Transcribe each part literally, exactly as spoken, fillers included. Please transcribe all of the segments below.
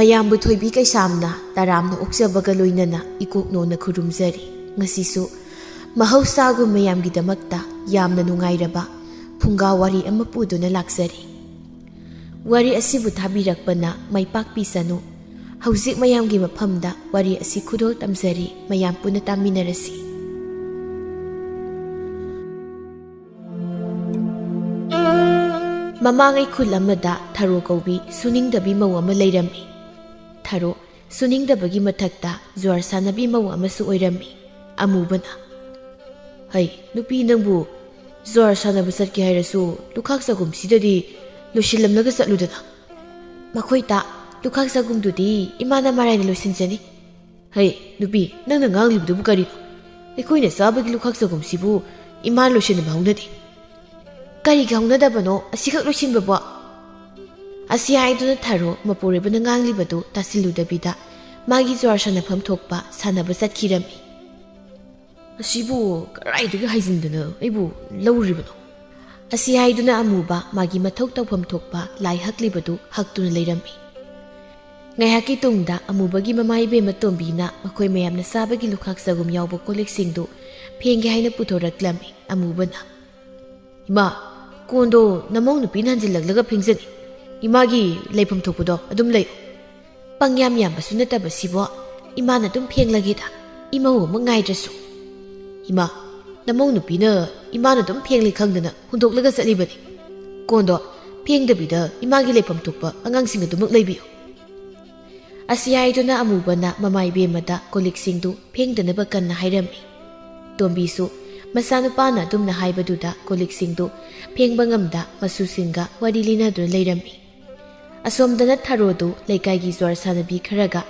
ꯃꯌꯥꯝꯕꯨ ꯊꯣꯏꯕꯤ ꯀꯩꯁꯥꯝꯅ ꯇꯔꯥꯝꯅ ꯑꯣꯛꯆꯕꯒ ꯂꯣꯏꯅꯅ ꯏꯀꯣꯛ ꯅꯣꯟꯅ ꯈꯨꯔꯨꯝꯖꯔꯤ꯫ ꯉꯁꯤꯁꯨ ꯃꯍꯧꯁꯥꯒꯨꯝ ꯃꯌꯥꯝꯒꯤꯗꯃꯛꯇ ꯌꯥꯝꯅ ꯅꯨꯡꯉꯥꯏꯔꯕ ꯐꯨꯡꯒꯥ ꯋꯥꯔꯤ ꯑꯃ ꯄꯨꯗꯨꯅ ꯂꯥꯛꯆꯔꯤ꯫ ꯋꯥꯔꯤ ꯑꯁꯤꯕꯨ ꯊꯥꯕꯤꯔꯛꯄꯅ ꯃꯥꯏ ꯄꯥꯛꯄꯤꯁꯅꯨ꯫ ꯍꯧꯖꯤꯛ ꯃꯌꯥꯝꯒꯤ ꯃꯐꯝꯗ ꯋꯥꯔꯤ ꯑꯁꯤ ꯈꯨꯗꯣꯜ ꯇꯝꯖꯔꯤ, ꯃꯌꯥꯝ ꯄꯨꯟꯅ ꯇꯥꯃꯤꯟꯅꯔꯁꯤ꯫ ꯃꯃꯥꯡꯉꯩ ꯈꯨꯜ ꯑꯃꯗ ꯊꯔꯣ ꯀꯧꯕꯤ ꯁꯨꯅꯤꯡꯗꯕꯤ ꯃꯧ ꯑꯃ ꯂꯩꯔꯝꯃꯤ꯫ ꯊꯔꯣ ꯁꯨꯅꯤꯡꯗꯕꯒꯤ ꯃꯊꯛꯇ ꯖꯨꯋꯥꯔ ꯁꯥꯟꯅꯕꯤ ꯃꯧ ꯑꯃꯁꯨ ꯑꯣꯏꯔꯝꯃꯤ꯫ ꯑꯃꯨꯕꯅ, "ꯍꯩ, ꯅꯨꯄꯤ ꯅꯪꯕꯨ ꯖꯨꯋꯥꯔ ꯁꯥꯟꯅꯕ ꯆꯠꯀꯦ ꯍꯥꯏꯔꯁꯨ ꯂꯨꯈꯥꯛ ꯆꯒꯨꯝꯁꯤꯗꯗꯤ ꯂꯣꯏꯁꯤꯜꯂꯝꯂꯒ ꯆꯠꯂꯨꯗꯅ꯫ ꯃꯈꯣꯏ ꯇ ꯂꯨꯈꯥꯛ ꯆꯒꯨꯝꯗꯨꯗꯤ ꯏꯃꯥꯅ ꯃꯔꯥꯏꯅ ꯂꯣꯏꯁꯤꯟꯖꯅꯤ꯫ ꯍꯩ, ꯅꯨꯄꯤ, ꯅꯪꯅ ꯉꯥꯡꯂꯤꯕꯗꯨꯕꯨ ꯀꯔꯤꯅꯣ? ꯑꯩꯈꯣꯏꯅ ꯆꯥꯕꯒꯤ ꯂꯨꯈꯥꯛ ꯆꯒꯨꯝꯁꯤꯕꯨ ꯏꯃꯥꯅ ꯂꯣꯏꯁꯤꯟꯕ ꯍꯧꯅꯗꯦ꯫ ꯀꯔꯤꯒꯤ ꯍꯧꯅꯗꯕꯅꯣ ꯑꯁꯤꯈꯛ ꯂꯣꯏꯁꯤꯟꯕꯕꯣ?" ꯑꯁꯤ ꯍꯥꯏꯗꯨꯅ ꯊꯔꯣ ꯃꯄꯨꯔꯣꯏꯕꯅ ꯉꯥꯡꯂꯤꯕꯗꯨ ꯇꯥꯁꯤꯜꯂꯨꯗꯕꯤꯗ ꯃꯥꯒꯤ ꯖꯨꯋꯥꯔ ꯁꯥꯟꯅꯐꯝ ꯊꯣꯛꯄ ꯁꯥꯟꯅꯕ ꯆꯠꯈꯤꯔꯝꯃꯤ꯫ "ꯑꯁꯤꯕꯨ ꯀꯗꯥꯏꯗꯒꯤ ꯍꯥꯏꯖꯤꯟꯗꯅ ꯑꯩꯕꯨ ꯂꯧꯔꯤꯕꯅꯣ?" ꯑꯁꯤ ꯍꯥꯏꯗꯨꯅ ꯑꯃꯨꯕ ꯃꯥꯒꯤ ꯃꯊꯧ ꯇꯧꯐꯝ ꯊꯣꯛꯄ ꯂꯥꯏ ꯍꯛꯂꯤꯕꯗꯨ ꯍꯛꯇꯨꯅ ꯂꯩꯔꯝꯃꯤ꯫ ꯉꯥꯏꯍꯥꯛꯀꯤ ꯇꯨꯡꯗ ꯑꯃꯨꯕꯒꯤ ꯃꯃꯥ ꯏꯕꯦꯝꯃ ꯇꯣꯝꯕꯤꯅ ꯃꯈꯣꯏ ꯃꯌꯥꯝꯅ ꯆꯥꯕꯒꯤ ꯂꯨꯈꯥꯛ ꯆꯒꯨꯝ ꯌꯥꯎꯕ ꯀꯣꯜ ꯂꯤꯛꯁꯤꯡꯗꯨ ꯐꯦꯡꯒꯦ ꯍꯥꯏꯅ ꯄꯨꯊꯣꯔꯛꯂꯝꯃꯤ꯫ ꯑꯃꯨꯕꯅ, "ꯏꯃꯥ, ꯀꯣꯟꯗꯣ ꯅꯃꯧ ꯅꯨꯄꯤꯅ ꯍꯟꯖꯤꯜꯂꯛꯂꯒ ꯐꯦꯡꯖꯅꯤ꯫ ꯏꯃꯥꯒꯤ ꯂꯩꯐꯝ ꯊꯣꯛꯄꯗꯣ ꯑꯗꯨꯝ ꯂꯩ꯫ ꯄꯪꯌꯥꯝ ꯌꯥꯝꯕꯁꯨ ꯅꯠꯇꯕ ꯁꯤꯕꯣ, ꯏꯃꯥꯅ ꯑꯗꯨꯝ ꯐꯦꯡꯂꯒꯦꯗ, ꯏꯃꯧ ꯑꯃ ꯉꯥꯏꯗ꯭ꯔꯁꯨ꯫" "ꯏꯃꯥ, ꯅꯃꯧ ꯅꯨꯄꯤꯅ ꯏꯃꯥꯅ ꯑꯗꯨꯝ ꯐꯦꯡꯂꯦ ꯈꯪꯗꯅ ꯍꯨꯟꯗꯣꯛꯂꯒ ꯆꯠꯂꯤꯕꯅꯤ꯫ ꯀꯣꯟꯗꯣ ꯐꯦꯡꯗꯕꯤꯗ ꯏꯃꯥꯒꯤ ꯂꯩꯐꯝ ꯊꯣꯛꯄ ꯑꯉꯥꯡꯁꯤꯡ ꯑꯗꯨꯃꯛ ꯂꯩꯕꯤꯌꯨ꯫" ꯑꯁꯤ ꯍꯥꯏꯗꯨꯅ ꯑꯃꯨꯕꯅ ꯃꯃꯥ ꯏꯕꯦꯝꯃꯗ ꯀꯣꯜ ꯂꯤꯛꯁꯤꯡꯗꯨ ꯐꯦꯡꯗꯅꯕ ꯀꯟꯅ ꯍꯥꯏꯔꯝꯃꯤ꯫ ꯇꯣꯝꯕꯤꯁꯨ ꯃꯆꯥꯅꯨꯄꯥꯅ ꯑꯗꯨꯝꯅ ꯍꯥꯏꯕꯗꯨꯗ ꯀꯣꯜ ꯂꯤꯛꯁꯤꯡꯗꯨ ꯐꯦꯡꯕ ꯉꯝꯗ ꯃꯁꯨꯁꯤꯡꯒ ꯋꯥꯔꯤ ꯂꯤꯅꯗꯨꯅ ꯂꯩꯔꯝꯃꯤ꯫ ꯑꯁꯣꯝꯗꯅ ꯊꯔꯣꯗꯨ ꯂꯩꯀꯥꯏꯒꯤ ꯖ꯭ꯋꯥꯔ ꯁꯥꯟꯅꯕꯤ ꯈꯔꯒ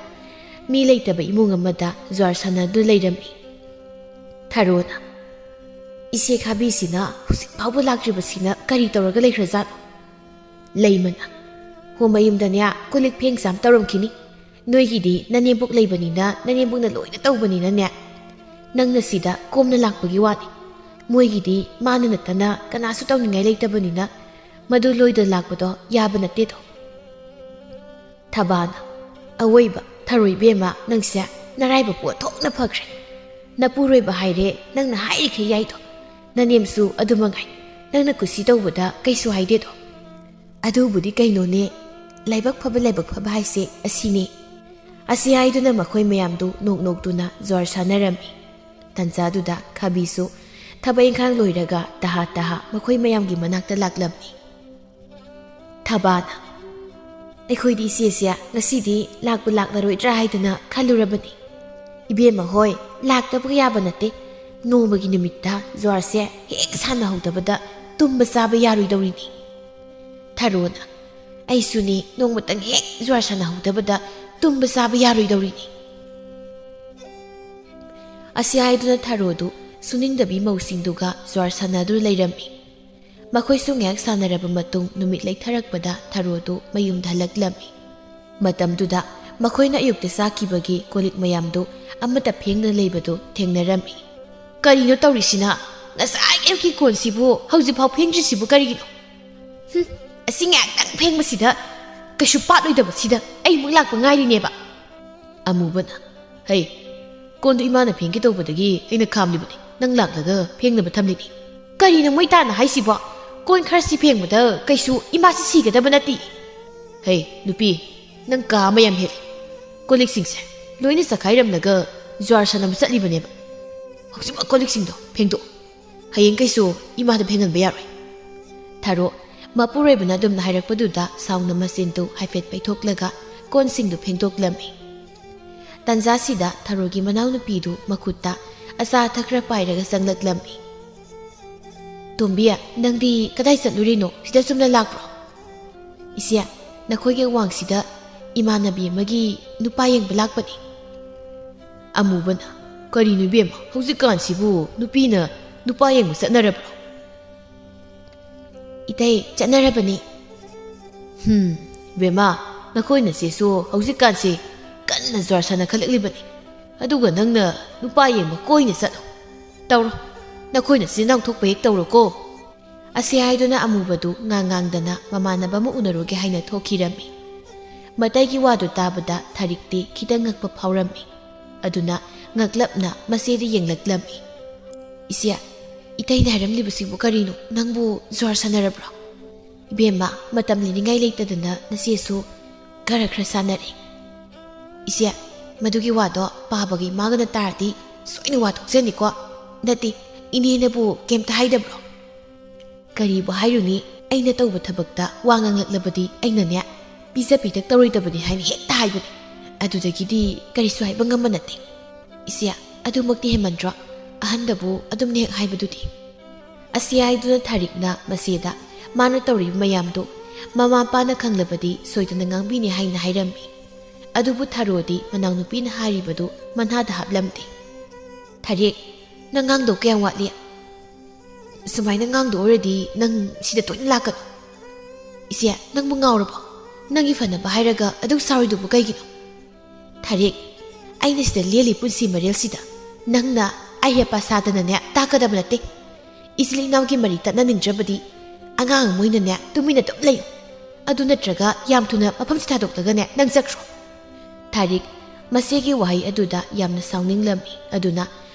ꯃꯤ ꯂꯩꯇꯕ ꯏꯃꯨꯡ ꯑꯃꯗ ꯖ꯭ꯋꯥꯔ ꯁꯥꯟꯅꯗꯨꯅ ꯂꯩꯔꯝꯃꯤ꯫ ꯊꯔꯣꯅ, "ꯏꯆꯦ ꯈꯥꯕꯤꯁꯤꯅ ꯍꯧꯖꯤꯛ ꯐꯥꯎꯕ ꯂꯥꯛꯇ꯭ꯔꯤꯕꯁꯤꯅ ꯀꯔꯤ ꯇꯧꯔꯒ ꯂꯩꯈ꯭ꯔꯖꯥꯠꯅꯣ?" ꯂꯩꯃꯅ, "ꯍꯣ, ꯃꯌꯨꯝꯗꯅꯦ ꯀꯣꯜ ꯂꯤꯛ ꯐꯦꯡ ꯆꯥꯝ ꯇꯧꯔꯝꯈꯤꯅꯤ꯫ ꯅꯣꯏꯒꯤꯗꯤ ꯅꯅꯦꯝꯕꯣꯛ ꯂꯩꯕꯅꯤꯅ, ꯅꯅꯦꯝꯕꯣꯛꯅ ꯂꯣꯏꯅ ꯇꯧꯕꯅꯤꯅꯅꯦ, ꯅꯪꯅ ꯁꯤꯗ ꯀꯣꯝꯅ ꯂꯥꯛꯄꯒꯤ ꯋꯥꯅꯤ꯫ ꯃꯣꯏꯒꯤꯗꯤ ꯃꯥꯅ ꯅꯠꯇꯅ ꯀꯅꯥꯁꯨ ꯇꯧꯅꯤꯡꯉꯥꯏ ꯂꯩꯇꯕꯅꯤꯅ ꯃꯗꯨ ꯂꯣꯏꯗ ꯂꯥꯛꯄꯗꯣ ꯌꯥꯕ ꯅꯠꯇꯦꯗꯣ꯫" ꯊꯕꯥꯅ, ꯑꯋꯣꯏꯕ ꯊꯔꯣꯏ ꯏꯕꯦꯝꯃ, ꯅꯪꯁꯦ ꯅꯔꯥꯏꯕꯛꯄꯨ ꯑꯣꯟꯊꯣꯛꯅ ꯐꯈ꯭ꯔꯦ꯫ ꯅꯄꯨꯔꯣꯏꯕ ꯍꯥꯏꯔꯦ, ꯅꯪꯅ ꯍꯥꯏꯔꯤꯈꯩ ꯌꯥꯏꯗꯣ꯫ ꯅꯅꯦꯝꯁꯨ ꯑꯗꯨ ꯃꯉꯥꯏ, ꯅꯪꯅ ꯀꯨꯁꯤ ꯇꯧꯕꯗ ꯀꯩꯁꯨ ꯍꯥꯏꯗꯦꯗꯣ꯫ ꯑꯗꯨꯕꯨꯗꯤ ꯀꯩꯅꯣꯅꯦ, ꯂꯥꯏꯕꯛ ꯐꯕ, ꯂꯥꯏꯕꯛ ꯐꯕ ꯍꯥꯏꯁꯦ ꯑꯁꯤꯅꯦ꯫ ꯑꯁꯤ ꯍꯥꯏꯗꯨꯅ ꯃꯈꯣꯏ ꯃꯌꯥꯝꯗꯨ ꯅꯣꯛ ꯅꯣꯛꯇꯨꯅ ꯖ꯭ꯋꯥꯔ ꯁꯥꯟꯅꯔꯝꯃꯤ꯫ ꯇꯟꯖꯥꯗꯨꯗ ꯈꯥꯕꯤꯁꯨ ꯊꯕꯛ ꯏꯪꯈꯥꯡ ꯂꯣꯏꯔꯒ ꯇꯍꯥ ꯇꯍꯥ ꯃꯈꯣꯏ ꯃꯌꯥꯝꯒꯤ ꯃꯅꯥꯛꯇ ꯂꯥꯛꯂꯝꯃꯤ꯫ ꯊꯕꯥꯅ, "ꯑꯩꯈꯣꯏꯗꯤ ꯏꯆꯦꯁꯦ ꯉꯁꯤꯗꯤ ꯂꯥꯛꯄꯨ ꯂꯥꯛꯂꯔꯣꯏꯗ꯭ꯔꯥ ꯍꯥꯏꯗꯅ ꯈꯜꯂꯨꯔꯕꯅꯤ꯫ ꯏꯕꯦꯝꯃ ꯍꯣꯏ, ꯂꯥꯛꯇꯕ ꯌꯥꯕ ꯅꯠꯇꯦ꯫ ꯅꯣꯡꯃꯒꯤ ꯅꯨꯃꯤꯠꯇ ꯖ꯭ꯋꯥꯔꯁꯦ ꯍꯦꯛ ꯁꯥꯟꯅꯍꯧꯗꯕꯗ ꯇꯨꯝꯕ ꯆꯥꯕ ꯌꯥꯔꯣꯏꯗꯧꯔꯤꯅꯤ꯫" ꯊꯔꯣꯅ, "ꯑꯩꯁꯨꯅꯤ, ꯅꯣꯡꯃꯇꯪ ꯍꯦꯛ ꯖ꯭ꯋꯥꯔ ꯁꯥꯟꯅꯍꯧꯗꯕꯗ ꯇꯨꯝꯕ ꯆꯥꯕ ꯌꯥꯔꯣꯏꯗꯧꯔꯤꯅꯤ꯫" ꯑꯁꯤ ꯍꯥꯏꯗꯨꯅ ꯊꯔꯣꯗꯨ ꯁꯨꯅꯤꯡꯗꯕꯤ ꯃꯧꯁꯤꯡꯗꯨꯒ ꯖ꯭ꯋꯥꯔ ꯁꯥꯟꯅꯗꯨꯅ ꯂꯩꯔꯝꯃꯤ꯫ ꯃꯈꯣꯏꯁꯨ ꯉꯥꯏꯍꯥꯛ ꯁꯥꯟꯅꯔꯕ ꯃꯇꯨꯡ ꯅꯨꯃꯤꯠ ꯂꯩꯊꯔꯛꯄꯗ ꯊꯔꯣꯗꯨ ꯃꯌꯨꯝꯗ ꯍꯜꯂꯛꯂꯝꯃꯤ꯫ ꯃꯇꯝꯗꯨꯗ ꯃꯈꯣꯏꯅ ꯑꯌꯨꯛꯇ ꯆꯥꯈꯤꯕꯒꯤ ꯀꯣꯜꯂꯤꯛ ꯃꯌꯥꯝꯗꯨ ꯑꯃꯠꯇ ꯐꯦꯡꯗꯅ ꯂꯩꯕꯗꯨ ꯊꯦꯡꯅꯔꯝꯃꯤ꯫ "ꯀꯔꯤꯅꯣ ꯇꯧꯔꯤꯁꯤꯅ? ꯉꯁꯥꯏ ꯑꯌꯨꯛꯀꯤ ꯀꯣꯟꯁꯤꯕꯨ ꯍꯧꯖꯤꯛꯐꯥꯎ ꯐꯦꯡꯗ꯭ꯔꯤꯁꯤꯕꯨ ꯀꯔꯤꯒꯤꯅꯣ? ꯍꯨꯝ, ꯑꯁꯤ ꯉꯥꯏꯍꯥꯛꯇꯪ ꯐꯦꯡꯕꯁꯤꯗ ꯀꯩꯁꯨ ꯄꯥꯠꯂꯣꯏꯗꯕꯁꯤꯗ ꯑꯩꯃꯨꯛ ꯂꯥꯛꯄ ꯉꯥꯏꯔꯤꯅꯦꯕ꯫" ꯑꯃꯨꯕꯅ, "ꯍꯩ, ꯀꯣꯟꯗꯨ ꯏꯃꯥꯅ ꯐꯦꯡꯒꯦ ꯇꯧꯕꯗꯒꯤ ꯑꯩꯅ ꯈꯥꯝꯂꯤꯕꯅꯤ, ꯅꯪ ꯂꯥꯛꯂꯒ ꯐꯦꯡꯅꯕ ꯊꯝꯂꯤꯅꯤ꯫" "ꯀꯔꯤꯅꯣ ꯃꯣꯏ ꯇꯥꯅ ꯍꯥꯏꯁꯤꯕꯣ? ꯀꯣꯟ ꯈꯔꯁꯤ ꯐꯦꯡꯕꯗ ꯀꯩꯁꯨ ꯏꯃꯥꯁꯤ ꯁꯤꯒꯗꯕ ꯅꯠꯇꯦ꯫" "ꯍꯩ, ꯅꯨꯄꯤ, ꯅꯪ ꯀꯥ ꯑꯃ ꯌꯥꯝ ꯍꯦꯜꯂꯤ꯫ ꯀꯣꯜꯂꯤꯛꯁꯤꯡꯁꯦ ꯂꯣꯏꯅ ꯆꯈꯥꯏꯔꯝꯂꯒ ꯖ꯭ꯋꯥꯔ ꯁꯥꯟꯅꯕ ꯆꯠꯂꯤꯕꯅꯦꯕ꯫ ꯍꯧꯖꯤꯛꯃꯛ ꯀꯣꯜꯂꯤꯛꯁꯤꯡꯗꯣ ꯐꯦꯡꯗꯣꯛꯑꯣ꯫ ꯍꯌꯦꯡ ꯀꯩꯁꯨ ꯏꯃꯥꯗ ꯐꯦꯡꯍꯟꯕ ꯌꯥꯔꯣꯏ꯫" ꯊꯔꯣ ꯃꯄꯨꯔꯣꯏꯕꯅ ꯑꯗꯨꯝꯅ ꯍꯥꯏꯔꯛꯄꯗꯨꯗ ꯁꯥꯎꯅ ꯃꯆꯤꯟꯗꯨ ꯍꯥꯏꯐꯦꯠ ꯄꯩꯊꯣꯛꯂꯒ ꯀꯣꯟꯁꯤꯡꯗꯨ ꯐꯦꯡꯗꯣꯛꯂꯝꯃꯤ꯫ ꯇꯟꯖꯥꯁꯤꯗ ꯊꯔꯣꯒꯤ ꯃꯅꯥꯎꯅꯨꯄꯤꯗꯨ ꯃꯈꯨꯠꯇ ꯑꯆꯥ ꯑꯊꯛ ꯈꯔ ꯄꯥꯏꯔꯒ ꯆꯪꯂꯛꯂꯝꯃꯤ꯫ "ꯇꯣꯝꯕꯤ, ꯅꯪꯗꯤ ꯀꯗꯥꯏ ꯆꯠꯂꯨꯔꯤꯅꯣ? ꯁꯤꯗ ꯆꯨꯝꯅ ꯂꯥꯛꯄ꯭ꯔꯣ?" "ꯏꯆꯦ, ꯅꯈꯣꯏꯒꯤ ꯑꯋꯥꯡꯁꯤꯗ ꯏꯃꯥꯟꯅꯕꯤ ꯑꯃꯒꯤ ꯅꯨꯄꯥ ꯌꯦꯡꯕ ꯂꯥꯛꯄꯅꯤ꯫" ꯑꯃꯨꯕꯅ, "ꯀꯔꯤꯅꯣ ꯏꯕꯦꯝꯃ, ꯍꯧꯖꯤꯛꯀꯥꯟꯁꯤꯕꯨ ꯅꯨꯄꯤꯅ ꯅꯨꯄꯥ ꯌꯦꯡꯕ ꯆꯠꯅꯔꯕ꯭ꯔꯣ?" "ꯏꯇꯩ, ꯆꯠꯅꯔꯕꯅꯤ꯫" "ꯍꯨꯝ, ꯏꯕꯦꯝꯃ, ꯅꯈꯣꯏ ꯅꯆꯦꯁꯨ ꯍꯧꯖꯤꯛꯀꯥꯟꯁꯤ ꯀꯟꯅ ꯖ꯭ꯋꯥꯔ ꯁꯥꯟꯅꯈꯠꯂꯛꯂꯤꯕꯅꯤ꯫ ꯑꯗꯨꯒ ꯅꯪꯅ ꯅꯨꯄꯥ ꯌꯦꯡꯕ ꯀꯣꯏꯅ ꯆꯠꯂꯣ꯫ ꯇꯧꯔꯣ, ꯅꯈꯣꯏ ꯅꯆꯤꯟ ꯅꯅꯥꯎ ꯊꯣꯛꯄ ꯍꯦꯛ ꯇꯧꯔꯣꯀꯣ꯫" ꯑꯁꯤ ꯍꯥꯏꯗꯨꯅ ꯑꯃꯨꯕꯗꯨ ꯉꯥꯡ ꯉꯥꯡꯗꯅ ꯃꯃꯥꯟꯅꯕ ꯑꯃ ꯎꯅꯔꯨꯒꯦ ꯍꯥꯏꯅ ꯊꯣꯛꯈꯤꯔꯝꯃꯤ꯫ ꯃꯇꯩꯒꯤ ꯋꯥꯗꯨ ꯇꯥꯕꯗ ꯊꯥꯔꯤꯛꯇꯤ ꯈꯤꯇꯪ ꯉꯛꯄ ꯐꯥꯎꯔꯝꯃꯤ꯫ ꯑꯗꯨꯅ ꯉꯛꯂꯞꯅ ꯃꯆꯦꯗ ꯌꯦꯡꯂꯛꯂꯝꯃꯤ꯫ "ꯏꯆꯦ, ꯏꯇꯩꯅ ꯍꯥꯏꯔꯝꯂꯤꯕꯁꯤꯕꯨ ꯀꯔꯤꯅꯣ? ꯅꯪꯕꯨ ꯖ꯭ꯋꯥꯔ ꯁꯥꯟꯅꯔꯕ꯭ꯔꯣ?" "ꯏꯕꯦꯝꯃ, ꯃꯇꯝ ꯂꯦꯟꯅꯤꯡꯉꯥꯏ ꯂꯩꯇꯗꯅ ꯅꯆꯦꯁꯨ ꯈꯔ ꯈꯔ ꯁꯥꯟꯅꯔꯦ꯫" "ꯏꯆꯦ, ꯃꯗꯨꯒꯤ ꯋꯥꯗꯣ ꯄꯥꯕꯒ ꯏꯃꯥꯒꯅ ꯇꯥꯔꯗꯤ ꯁꯣꯏꯅ ꯋꯥ ꯊꯣꯛꯆꯅꯤꯀꯣ꯫ ꯅꯠꯇꯦ, ꯏꯅꯦꯅꯕꯨ ꯀꯩꯝꯇ ꯍꯥꯏꯗꯕ꯭ꯔꯣ?" "ꯀꯔꯤꯕꯨ ꯍꯥꯏꯔꯨꯅꯤ, ꯑꯩꯅ ꯇꯧꯕ ꯊꯕꯛꯇ ꯋꯥ ꯉꯥꯡꯂꯛꯂꯕꯗꯤ ꯑꯩꯅꯅꯦ ꯄꯤꯖ ꯄꯤꯊꯛ ꯇꯧꯔꯣꯏꯗꯕꯅꯤ ꯍꯥꯏꯅ ꯍꯦꯛꯇ ꯍꯥꯏꯕꯅꯤ꯫ ꯑꯗꯨꯗꯒꯤꯗꯤ ꯀꯔꯤꯁꯨ ꯍꯥꯏꯕ ꯉꯝꯕ ꯅꯠꯇꯦ꯫" "ꯏꯆꯦ, ꯑꯗꯨꯃꯛꯇꯤ ꯍꯦꯟꯃꯟꯗ꯭ꯔꯣ? ꯑꯍꯟꯗꯕꯨ ꯑꯗꯨꯝꯅ ꯍꯦꯛ ꯍꯥꯏꯕꯗꯨꯗꯤ?" ꯑꯁꯤ ꯍꯥꯏꯗꯨꯅ ꯊꯥꯔꯤꯛꯅ ꯃꯆꯦꯗ ꯃꯥꯅ ꯇꯧꯔꯤꯕ ꯃꯌꯥꯝꯗꯨ ꯃꯃꯥ ꯃꯄꯥꯅ ꯈꯪꯂꯕꯗꯤ ꯁꯣꯏꯗꯅ ꯉꯥꯡꯕꯤꯅꯤ ꯍꯥꯏꯅ ꯍꯥꯏꯔꯝꯃꯤ꯫ ꯑꯗꯨꯕꯨ ꯊꯔꯣꯗꯤ ꯃꯅꯥꯎꯅꯨꯄꯤꯅ ꯍꯥꯏꯔꯤꯕꯗꯨ ꯃꯅꯥꯗ ꯍꯥꯞꯂꯝꯗꯦ꯫ "ꯊꯥꯔꯤꯛ, ꯅꯪ ꯉꯥꯡꯗꯧ ꯀꯌꯥꯝ ꯋꯥꯠꯂꯤ? ꯁꯨꯃꯥꯏꯅ ꯉꯥꯡꯗꯧ ꯑꯣꯏꯔꯗꯤ ꯅꯪ ꯁꯤꯗ ꯇꯣꯏꯅ ꯂꯥꯛꯀꯅꯨ꯫" "ꯏꯆꯦ, ꯅꯪꯕꯨ ꯉꯥꯎꯔꯕꯣ? ꯅꯪꯒꯤ ꯐꯅꯕ ꯍꯥꯏꯔꯒ ꯑꯗꯨꯛ ꯁꯥꯎꯔꯤꯗꯨꯕꯨ ꯀꯩꯒꯤꯅꯣ?" "ꯊꯥꯔꯤꯛ, ꯑꯩꯅ ꯁꯤꯗ ꯂꯦꯜꯂꯤ ꯄꯨꯟꯁꯤ ꯃꯔꯦꯜꯁꯤꯗ ꯅꯪꯅ ꯑꯩ ꯍꯦꯄꯥ ꯁꯥꯗꯅꯅꯦ ꯇꯥꯛꯀꯗꯕ ꯅꯠꯇꯦ꯫ ꯏꯆꯤꯜ ꯏꯅꯥꯎꯒꯤ ꯃꯔꯤ ꯇꯠꯅꯅꯤꯡꯗ꯭ꯔꯕꯗꯤ ꯑꯉꯥꯡ ꯑꯃ ꯑꯣꯏꯅꯅꯦ ꯇꯨꯃꯤꯟꯅ ꯑꯗꯨꯝ ꯂꯩꯌꯨ꯫ ꯑꯗꯨ ꯅꯠꯇ꯭ꯔꯒ ꯌꯥꯝ ꯊꯨꯅ ꯃꯐꯝꯁꯤ ꯊꯥꯗꯣꯛꯂꯒꯅꯦ ꯅꯪ ꯆꯠꯈ꯭ꯔꯣ꯫" ꯊꯥꯔꯤꯛ ꯃꯆꯦꯒꯤ ꯋꯥꯍꯩ ꯑꯗꯨꯗ ꯌꯥꯝꯅ ꯁꯥꯎꯅꯤꯡꯂꯝꯃꯤ꯫ ꯑꯗꯨꯅ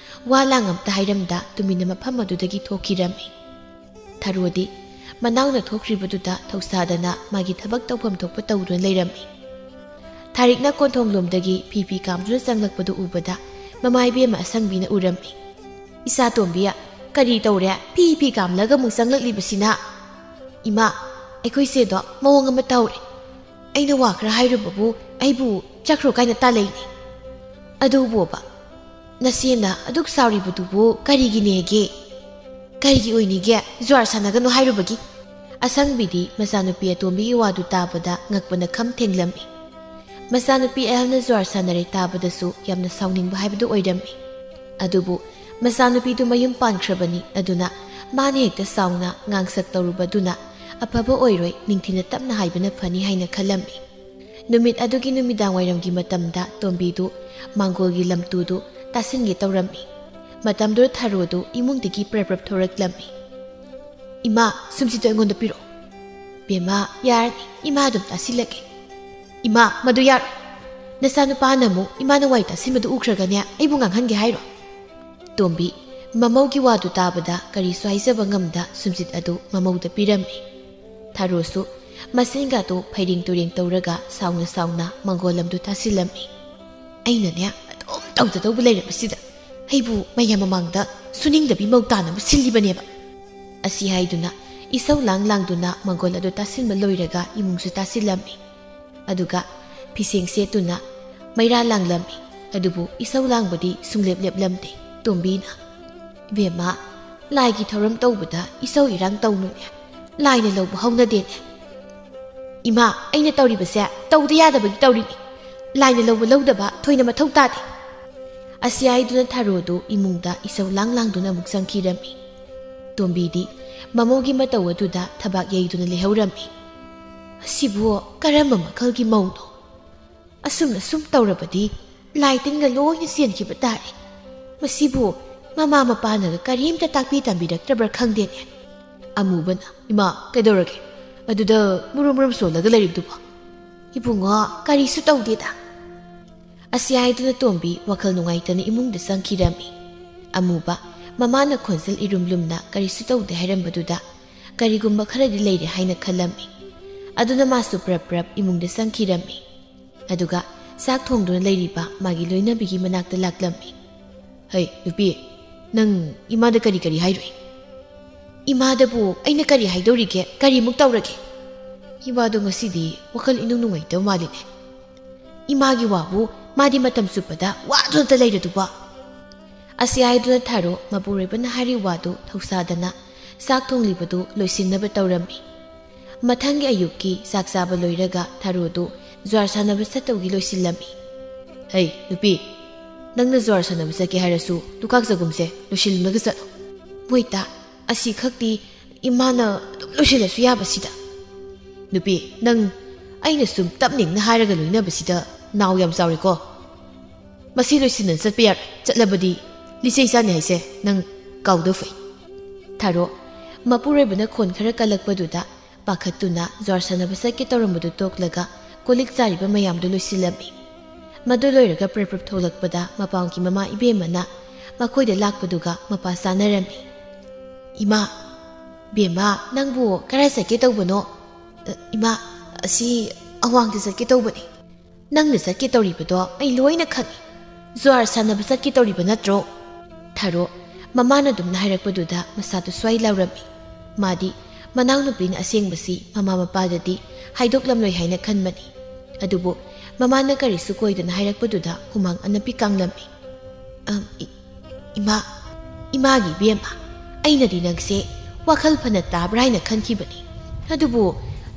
ꯋꯥ ꯂꯥꯡ ꯑꯝꯇ ꯍꯥꯏꯔꯝꯗ ꯇꯨꯃꯤꯟꯅ ꯃꯐꯝ ꯑꯗꯨꯗꯒꯤ ꯊꯣꯛꯈꯤꯔꯝꯃꯤ꯫ ꯊꯔꯣꯗꯤ ꯃꯅꯥꯎꯅ ꯊꯣꯛꯈ꯭ꯔꯤꯕꯗꯨꯗ ꯊꯧꯁꯥꯗꯅ ꯃꯥꯒꯤ ꯊꯕꯛ ꯇꯧꯐꯝ ꯊꯣꯛꯄ ꯇꯧꯗꯨꯅ ꯂꯩꯔꯝꯃꯤ꯫ ꯊꯥꯔꯤꯛꯅ ꯀꯣꯟꯊꯣꯡꯂꯣꯝꯗꯒꯤ ꯐꯤ ꯐꯤ ꯀꯥꯝꯗꯨꯅ ꯆꯪꯂꯛꯄꯗꯨ ꯎꯕꯗ ꯃꯃꯥ ꯏꯕꯦꯝꯃ ꯑꯁꯪꯕꯤꯅ ꯎꯔꯝꯃꯤ꯫ "ꯏꯆꯥ ꯇꯣꯝꯕꯤ, ꯀꯔꯤ ꯇꯧꯔꯦ? ꯐꯤ ꯐꯤ ꯀꯥꯝꯂꯒ ꯑꯃꯨꯛ ꯆꯪꯂꯛꯂꯤꯕꯁꯤꯅ?" "ꯏꯃꯥ, ꯑꯩꯈꯣꯏ ꯆꯦꯗꯣ ꯃꯑꯣꯡ ꯑꯃ ꯇꯧꯔꯦ꯫ ꯑꯩꯅ ꯋꯥ ꯈꯔ ꯍꯥꯏꯔꯨꯕꯕꯨ ꯑꯩꯕꯨ ꯆꯠꯈ꯭ꯔꯣ ꯀꯥꯏꯅ ꯇꯥꯜꯂꯛꯏꯅꯦ꯫ ꯑꯗꯨꯕꯨꯕ, ꯅꯆꯦꯅ ꯑꯗꯨꯛ ꯁꯥꯎꯔꯤꯕꯗꯨꯕꯨ ꯀꯔꯤꯒꯤꯅꯦꯒꯦ? ꯀꯔꯤꯒꯤ ꯑꯣꯏꯅꯤꯒꯦ? ꯖ꯭ꯋꯥꯔ ꯁꯥꯟꯅꯒꯅꯨ ꯍꯥꯏꯔꯨꯕꯒꯤ?" ꯑꯁꯪꯕꯤꯗꯤ ꯃꯆꯥꯅꯨꯄꯤ ꯑꯇꯣꯝꯕꯤꯒꯤ ꯋꯥꯗꯨ ꯇꯥꯕꯗ ꯉꯛꯄꯅ ꯈꯝ ꯊꯦꯡꯂꯝꯃꯤ꯫ ꯃꯆꯥꯅꯨꯄꯤ ꯑꯍꯜꯅ ꯖ꯭ꯋꯥꯔ ꯁꯥꯟꯅꯔꯦ ꯇꯥꯕꯗꯁꯨ ꯌꯥꯝꯅ ꯁꯥꯎꯅꯤꯡꯕ ꯍꯥꯏꯕꯗꯨ ꯑꯣꯏꯔꯝꯃꯤ꯫ ꯑꯗꯨꯕꯨ ꯃꯆꯥꯅꯨꯄꯤꯗꯨ ꯃꯌꯨꯝ ꯄꯥꯟꯈ꯭ꯔꯕꯅꯤ, ꯑꯗꯨꯅ ꯃꯥꯅ ꯍꯦꯛꯇ ꯆꯥꯎꯅ ꯉꯥꯡꯁꯛ ꯇꯧꯔꯨꯕꯗꯨꯅ ꯑꯐꯕ ꯑꯣꯏꯔꯣꯏ, ꯅꯤꯡꯊꯤꯅ ꯇꯞꯅ ꯍꯥꯏꯕꯅ ꯐꯅꯤ ꯍꯥꯏꯅ ꯈꯜꯂꯝꯃꯤ꯫ ꯅꯨꯃꯤꯠ ꯑꯗꯨꯒꯤ ꯅꯨꯃꯤꯗꯥꯡ ꯋꯥꯏꯔꯝꯒꯤ ꯃꯇꯝꯗ ꯇꯣꯝꯕꯤꯗꯨ ꯃꯥꯡꯒꯣꯜꯒꯤ ꯂꯝꯇꯨꯗꯨ ꯇꯥꯁꯤꯟꯒꯦ ꯇꯧꯔꯝꯃꯤ꯫ ꯃꯇꯝꯗꯨꯗ ꯊꯔꯣꯗꯨ ꯏꯃꯨꯡꯗꯒꯤ ꯄ꯭ꯔꯞ ꯄ꯭ꯔꯞ ꯊꯣꯔꯛꯂꯝꯃꯤ꯫ "ꯏꯃꯥ, ꯁꯨꯝꯁꯤꯗꯣ ꯑꯩꯉꯣꯟꯗ ꯄꯤꯔꯛꯑꯣ꯫" "ꯕꯦꯝꯃ, ꯌꯥꯔꯅꯤ, ꯏꯃꯥ ꯑꯗꯨꯝ ꯇꯥꯁꯤꯜꯂꯒꯦ꯫" "ꯏꯃꯥ, ꯃꯗꯨ ꯌꯥꯔꯣꯏ꯫ ꯅꯆꯥꯅꯨꯄꯥꯅ ꯑꯃꯨꯛ ꯏꯃꯥꯅ ꯋꯥꯔꯤ ꯇꯥꯁꯤꯟꯕꯗꯨ ꯎꯈ꯭ꯔꯒꯅꯦ ꯑꯩꯕꯨ ꯉꯥꯡꯍꯟꯒꯦ ꯍꯥꯏꯔꯣ?" ꯇꯣꯝꯕꯤ ꯃꯃꯧꯒꯤ ꯋꯥꯗꯨ ꯇꯥꯕꯗ ꯀꯔꯤꯁꯨ ꯍꯥꯏꯖꯕ ꯉꯝꯗ ꯁꯨꯝꯖꯤꯠ ꯑꯗꯨ ꯃꯃꯧꯗ ꯄꯤꯔꯝꯃꯤ꯫ ꯊꯥꯔꯣꯁꯨ ꯃꯆꯤꯟꯒꯗꯨ ꯐꯩꯔꯦꯡ ꯇꯨꯔꯦꯡ ꯇꯧꯔꯒ ꯁꯥꯎꯅ ꯁꯥꯎꯅ ꯃꯪꯒꯣꯜ ꯑꯃꯗꯨ ꯇꯥꯁꯤꯜꯂꯝꯃꯤ꯫ "ꯑꯩꯅꯅꯦ ꯑꯗꯨꯝ ꯇꯧꯖꯗꯧꯕ ꯂꯩꯔꯕꯁꯤꯗ ꯑꯩꯕꯨ ꯃꯌꯥꯝ ꯃꯃꯥꯡꯗ ꯁꯨꯅꯤꯡꯗꯕꯤ ꯃꯧ ꯇꯥꯅꯕ ꯁꯤꯜꯂꯤꯕꯅꯦꯕ"꯫ ꯑꯁꯤ ꯍꯥꯏꯗꯨꯅ ꯏꯁꯧ ꯂꯥꯡ ꯂꯥꯡꯗꯨꯅ ꯃꯪꯒꯣꯜ ꯑꯗꯨ ꯇꯥꯁꯤꯟꯕ ꯂꯣꯏꯔꯒ ꯏꯃꯨꯡꯁꯨ ꯇꯥꯁꯤꯜꯂꯝꯃꯤ꯫ ꯑꯗꯨꯒ ꯐꯤꯁꯦꯡ ꯁꯦꯠꯇꯨꯅ ꯃꯩꯔꯥ ꯂꯥꯡꯂꯝꯃꯤ꯫ ꯑꯗꯨꯕꯨ ꯏꯁꯧ ꯂꯥꯡꯕꯗꯤ ꯁꯨꯡꯂꯦꯞ ꯂꯦꯞꯂꯝꯗꯦ꯫ ꯇꯣꯝꯕꯤꯅ, "ꯏꯕꯦꯝꯃ, ꯂꯥꯏꯒꯤ ꯊꯧꯔꯝ ꯇꯧꯕꯗ ꯏꯁꯧ ꯏꯔꯥꯡ ꯇꯧꯅꯨꯅꯦ꯫ ꯂꯥꯏꯅ ꯂꯧꯕ ꯍꯧꯅꯗꯦꯅꯦ"꯫ "ꯏꯃꯥ, ꯑꯩꯅ ꯇꯧꯔꯤꯕꯁꯦ ꯇꯧꯗ ꯌꯥꯗꯕꯒꯤ ꯇꯧꯔꯤꯅꯤ꯫ ꯂꯥꯏꯅ ꯂꯧꯕ ꯂꯧꯗꯕ ꯊꯣꯏꯅ ꯃꯊꯧ ꯇꯥꯗꯦ"꯫ ꯑꯁꯤ ꯍꯥꯏꯗꯨꯅ ꯊꯥꯔꯣꯗꯨ ꯏꯃꯨꯡꯗ ꯏꯁꯧ ꯂꯥꯡ ꯂꯥꯡꯗꯨꯅ ꯑꯃꯨꯛ ꯆꯪꯈꯤꯔꯝꯃꯤ꯫ ꯇꯣꯝꯕꯤꯗꯤ ꯃꯃꯧꯒꯤ ꯃꯇꯧ ꯑꯗꯨꯗ ꯊꯕꯥꯛ ꯌꯩꯗꯨꯅ ꯂꯩꯍꯧꯔꯝꯃꯤ꯫ "ꯑꯁꯤꯕꯨ ꯀꯔꯝꯕ ꯃꯈꯜꯒꯤ ꯃꯧꯅꯣ? ꯑꯁꯨꯝꯅ ꯁꯨꯝ ꯇꯧꯔꯕꯗꯤ ꯂꯥꯏ ꯇꯤꯟꯒ ꯂꯣꯏꯅ ꯆꯦꯟꯈꯤꯕ ꯇꯥꯔꯦ꯫ ꯃꯁꯤꯕꯨ ꯃꯃꯥ ꯃꯄꯥꯅꯒ ꯀꯔꯤꯝꯇ ꯇꯥꯛꯄꯤ ꯇꯝꯕꯤꯔꯛꯇ꯭ꯔꯕ꯭ꯔꯥ ꯈꯪꯗꯦꯅꯦ"꯫ ꯑꯃꯨꯕꯅ, "ꯏꯃꯥ, ꯀꯩꯗꯧꯔꯒꯦ? ꯑꯗꯨꯗ ꯃꯨꯔꯨꯝ ꯃꯨꯔꯨꯝ ꯁꯣꯜꯂꯒ ꯂꯩꯔꯤꯕꯗꯨꯕꯣ?" "ꯏꯕꯨꯡꯉꯣ, ꯀꯔꯤꯁꯨ ꯇꯧꯗꯦꯗ"꯫ ꯑꯁꯤ ꯍꯥꯏꯗꯨꯅ ꯇꯣꯝꯕꯤ ꯋꯥꯈꯜ ꯅꯨꯡꯉꯥꯏꯇꯅ ꯏꯃꯨꯡꯗ ꯆꯪꯈꯤꯔꯝꯃꯤ꯫ ꯑꯃꯨꯕ ꯃꯃꯥꯅ ꯈꯣꯟꯖꯦꯜ ꯏꯔꯨꯝ ꯂꯨꯝꯅ ꯀꯔꯤꯁꯨ ꯇꯧꯗꯦ ꯍꯥꯏꯔꯝꯕꯗꯨꯗ ꯀꯔꯤꯒꯨꯝꯕ ꯈꯔꯗꯤ ꯂꯩꯔꯦ ꯍꯥꯏꯅ ꯈꯜꯂꯝꯃꯤ꯫ ꯑꯗꯨꯅ ꯃꯥꯁꯨ ꯄ꯭ꯔꯞ ꯄ꯭ꯔꯞ ꯏꯃꯨꯡꯗ ꯆꯪꯈꯤꯔꯝꯃꯤ꯫ ꯑꯗꯨꯒ ꯆꯥꯛ ꯊꯣꯡꯗꯨꯅ ꯂꯩꯔꯤꯕ ꯃꯥꯒꯤ ꯂꯣꯏꯅꯕꯤꯒꯤ ꯃꯅꯥꯛꯇ ꯂꯥꯛꯂꯝꯃꯤ꯫ "ꯍꯩ, ꯅꯨꯄꯤ, ꯅꯪ ꯏꯃꯥꯗ ꯀꯔꯤ ꯀꯔꯤ ꯍꯥꯏꯔꯨꯏ?" "ꯏꯃꯥꯗꯕꯨ ꯑꯩꯅ ꯀꯔꯤ ꯍꯥꯏꯗꯧꯔꯤꯒꯦ? ꯀꯔꯤꯃꯨꯛ ꯇꯧꯔꯒꯦ? ꯏꯃꯥꯗꯣ ꯉꯁꯤꯗꯤ ꯋꯥꯈꯜ ꯏꯅꯨꯡ ꯅꯨꯡꯉꯥꯏꯇꯕ ꯃꯥꯜꯂꯤꯅꯦ꯫ ꯏꯃꯥꯒꯤ ꯋꯥꯕꯨ ꯃꯥꯗꯤ ꯃꯇꯝ ꯆꯨꯞꯄꯗ ꯋꯥꯗꯨꯅꯇ ꯂꯩꯔꯗꯨꯕꯣ?" ꯑꯁꯤ ꯍꯥꯏꯗꯨꯅ ꯊꯥꯔꯣ ꯃꯄꯨꯔꯣꯏꯕꯅ ꯍꯥꯏꯔꯤ ꯋꯥꯗꯨ ꯊꯧꯁꯥꯗꯅ ꯆꯥꯛ ꯊꯣꯡꯂꯤꯕꯗꯨ ꯂꯣꯏꯁꯤꯟꯅꯕ ꯇꯧꯔꯝꯃꯤ꯫ ꯃꯊꯪꯒꯤ ꯑꯌꯨꯛꯀꯤ ꯆꯥꯛ ꯆꯥꯕ ꯂꯣꯏꯔꯒ ꯊꯥꯔꯣꯗꯨ ꯖ꯭ꯋꯥꯔ ꯁꯥꯟꯅꯕ ꯆꯠꯇꯧꯒꯤ ꯂꯣꯏꯁꯤꯜꯂꯝꯃꯤ꯫ "ꯍꯩ, ꯅꯨꯄꯤ, ꯅꯪꯅ ꯖ꯭ꯋꯥꯔ ꯁꯥꯟꯅꯕ ꯆꯠꯀꯦ ꯍꯥꯏꯔꯁꯨ ꯂꯨꯈꯥꯛ ꯆꯒꯨꯝꯁꯦ ꯂꯣꯏꯁꯤꯜꯂꯝꯂꯒ ꯆꯠꯂꯣ꯫ ꯃꯣꯏꯇꯥ, ꯑꯁꯤ ꯈꯛꯇꯤ ꯏꯃꯥꯅ ꯑꯗꯨꯝ ꯂꯣꯏꯁꯤꯜꯂꯁꯨ ꯌꯥꯕꯁꯤꯗ"꯫ "ꯅꯨꯄꯤ, ꯅꯪ ꯑꯩꯅ ꯁꯨꯝ ꯇꯞꯅꯤꯡꯅ ꯍꯥꯏꯔꯒ ꯂꯣꯏꯅꯕꯁꯤꯗ ꯅꯥꯎ ꯌꯥꯝ ꯆꯥꯎꯔꯦꯀꯣ꯫ ꯃꯁꯤ ꯂꯣꯏꯁꯤꯟꯅ ꯆꯠꯄ ꯌꯥꯔꯣꯏ꯫ ꯆꯠꯂꯕꯗꯤ ꯂꯤꯆꯩ ꯆꯥꯅꯤ ꯍꯥꯏꯁꯦ ꯅꯪ ꯀꯥꯎꯗ ꯐꯩ"꯫ ꯊꯥꯔꯣ ꯃꯄꯨꯔꯣꯏꯕꯅ ꯈꯣꯟ ꯈꯔ ꯀꯜꯂꯛꯄꯗꯨꯗ ꯄꯥꯈꯠꯇꯨꯅ ꯖ꯭ꯋꯥꯔ ꯁꯥꯟꯅꯕ ꯆꯠꯀꯦ ꯇꯧꯔꯝꯕꯗꯨ ꯇꯣꯛꯂꯒ ꯀꯣꯜ ꯂꯤꯛ ꯆꯥꯔꯤꯕ ꯃꯌꯥꯝꯗꯨ ꯂꯣꯏꯁꯤꯜꯂꯝꯃꯤ꯫ ꯃꯗꯨ ꯂꯣꯏꯔꯒ ꯄ꯭ꯔꯞ ꯄ꯭ꯔꯞ ꯊꯣꯛꯂꯛꯄꯗ ꯃꯄꯥꯝꯒꯤ ꯃꯃꯥ ꯏꯕꯦꯝꯃꯅ ꯃꯈꯣꯏꯗ ꯂꯥꯛꯄꯗꯨꯒ ꯃꯄꯥ ꯆꯥꯅꯔꯝꯃꯤ꯫ "ꯏꯃꯥ, ꯕꯦꯝꯃ, ꯅꯪꯕꯨ ꯀꯗꯥꯏ ꯆꯠꯀꯦ ꯇꯧꯕꯅꯣ?" "ꯑ, ꯏꯃꯥ, ꯑꯁꯤ ꯑꯋꯥꯡꯗ ꯆꯠꯀꯦ ꯇꯧꯕꯅꯤ꯫ ꯅꯪꯅ ꯆꯠꯀꯦ ꯇꯧꯔꯤꯕꯗꯣ ꯑꯩ ꯂꯣꯏꯅ ꯈꯪꯏ꯫ ꯖ꯭ꯋꯥꯔ ꯁꯥꯟꯅꯕ ꯆꯠꯀꯦ ꯇꯧꯔꯤꯕ ꯅꯠꯇ꯭ꯔꯣ?" ꯊꯥꯔꯣ ꯃꯃꯥꯅ ꯑꯗꯨꯝꯅ ꯍꯥꯏꯔꯛꯄꯗꯨꯗ ꯃꯁꯥꯗꯨ ꯁ꯭ꯋꯥꯏ ꯂꯥꯎꯔꯝꯃꯤ꯫ ꯃꯥꯗꯤ ꯃꯅꯥꯎꯅꯨꯄꯤꯅ ꯑꯁꯦꯡꯕꯁꯤ ꯃꯃꯥ ꯃꯄꯥꯗꯗꯤ ꯍꯥꯏꯗꯣꯛꯂꯝꯂꯣꯏ ꯍꯥꯏꯅ ꯈꯟꯕꯅꯤ꯫ ꯑꯗꯨꯕꯨ ꯃꯃꯥꯅ ꯀꯔꯤꯁꯨ ꯀꯣꯏꯗꯅ ꯍꯥꯏꯔꯛꯄꯗꯨꯗ ꯍꯨꯃꯥꯡ ꯑꯅꯞꯄꯤ ꯀꯥꯡꯂꯝꯃꯤ꯫ "ꯑꯝ, ꯏ-, ꯏꯃꯥ, ꯏꯃꯥꯒꯤ ꯏꯕꯦꯝꯃ, ꯑꯩꯅꯗꯤ ꯅꯪꯁꯦ ꯋꯥꯈꯜ ꯐꯅ ꯇꯥꯕ꯭ꯔꯥ ꯍꯥꯏꯅ ꯈꯟꯈꯤꯕꯅꯤ꯫ ꯑꯗꯨꯕꯨ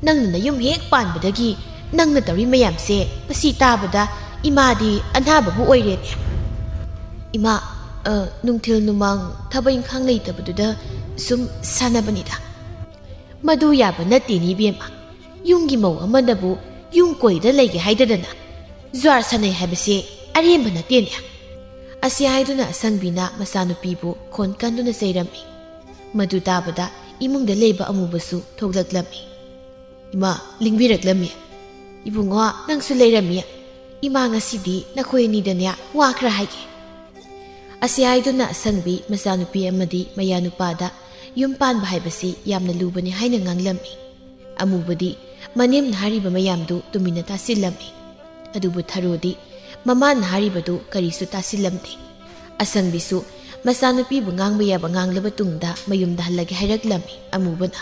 ꯅꯪꯅ ꯅꯌꯨꯝ ꯍꯦꯛ ꯄꯥꯟꯕꯗꯒꯤ ꯅꯪꯅ ꯇꯧꯔꯤ ꯃꯌꯥꯝꯁꯦ, ꯃꯁꯤ ꯇꯥꯕꯗ ꯏꯃꯥꯗꯤ ꯑꯅꯥꯕꯕꯨ ꯑꯣꯏꯔꯦꯅꯦ꯫ ꯏꯃꯥ, ꯑ, ꯅꯨꯡꯊꯤꯜ ꯅꯨꯃꯥꯡ ꯊꯕꯛ ꯏꯪꯈꯥꯡ ꯂꯩꯇꯕꯗꯨꯗ ꯁꯨꯝ ꯁꯥꯟꯅꯕꯅꯤꯗ꯫" "ꯃꯗꯨ ꯌꯥꯕ ꯅꯠꯇꯦꯅꯦ ꯏꯕꯦꯝꯃ꯫ ꯌꯨꯝꯒꯤ ꯃꯧ ꯑꯃꯅꯕꯨ ꯌꯨꯝ ꯀꯣꯏꯗ ꯂꯩꯒꯦ ꯍꯥꯏꯗꯗꯅ ꯖ꯭ꯋꯥꯔ ꯁꯥꯟꯅꯩ ꯍꯥꯏꯕꯁꯦ ꯑꯔꯦꯝꯕ ꯅꯠꯇꯦꯅꯦ꯫" ꯑꯁꯤ ꯍꯥꯏꯗꯨꯅ ꯑꯁꯪꯕꯤꯅ ꯃꯆꯥꯅꯨꯄꯤꯕꯨ ꯈꯣꯟ ꯀꯟꯗꯨꯅ ꯆꯩꯔꯝꯃꯤ꯫ ꯃꯗꯨ ꯇꯥꯕꯗ ꯏꯃꯨꯡꯗ ꯂꯩꯕ ꯑꯃꯨꯕꯁꯨ ꯊꯣꯛꯂꯛꯂꯝꯃꯤ꯫ "ꯏꯃꯥ, ꯂꯤꯡꯕꯤꯔꯛꯂꯝꯃꯤ꯫ ꯏꯕꯨꯡꯉꯣ, ꯅꯪꯁꯨ ꯂꯩꯔꯝꯃꯤ꯫ ꯏꯃꯥ, ꯉꯁꯤꯗꯤ ꯅꯈꯣꯏ ꯑꯅꯤꯗꯅꯦ ꯋꯥ ꯈꯔ ꯍꯥꯏꯒꯦ꯫" ꯑꯁꯤ ꯍꯥꯏꯗꯨꯅ ꯑꯁꯪꯕꯤ ꯃꯆꯥꯅꯨꯄꯤ ꯑꯃꯗꯤ ꯃꯌꯥꯅꯨꯄꯥꯗ ꯌꯨꯝ ꯄꯥꯟꯕ ꯍꯥꯏꯕꯁꯤ ꯌꯥꯝꯅ ꯂꯨꯕꯅꯤ ꯍꯥꯏꯅ ꯉꯥꯡꯂꯝꯃꯤ꯫ ꯑꯃꯨꯕꯗꯤ ꯃꯅꯦꯝꯅ ꯍꯥꯏꯔꯤꯕ ꯃꯌꯥꯝꯗꯨ ꯇꯨꯃꯤꯟꯅ ꯇꯥꯁꯤꯜꯂꯝꯃꯤ꯫ ꯑꯗꯨꯕꯨ ꯊꯔꯣꯗꯤ ꯃꯃꯥꯅ ꯍꯥꯏꯔꯤꯕꯗꯨ ꯀꯔꯤꯁꯨ ꯇꯥꯁꯤꯜꯂꯝꯗꯦ꯫ ꯑꯁꯪꯕꯤꯁꯨ ꯃꯆꯥꯅꯨꯄꯤꯕꯨ ꯉꯥꯡꯕ ꯌꯥꯕ ꯉꯥꯡꯂꯕ ꯇꯨꯡꯗ ꯃꯌꯨꯝꯗ ꯍꯜꯂꯒꯦ ꯍꯥꯏꯔꯛꯂꯝꯃꯤ꯫ ꯑꯃꯨꯕꯅ,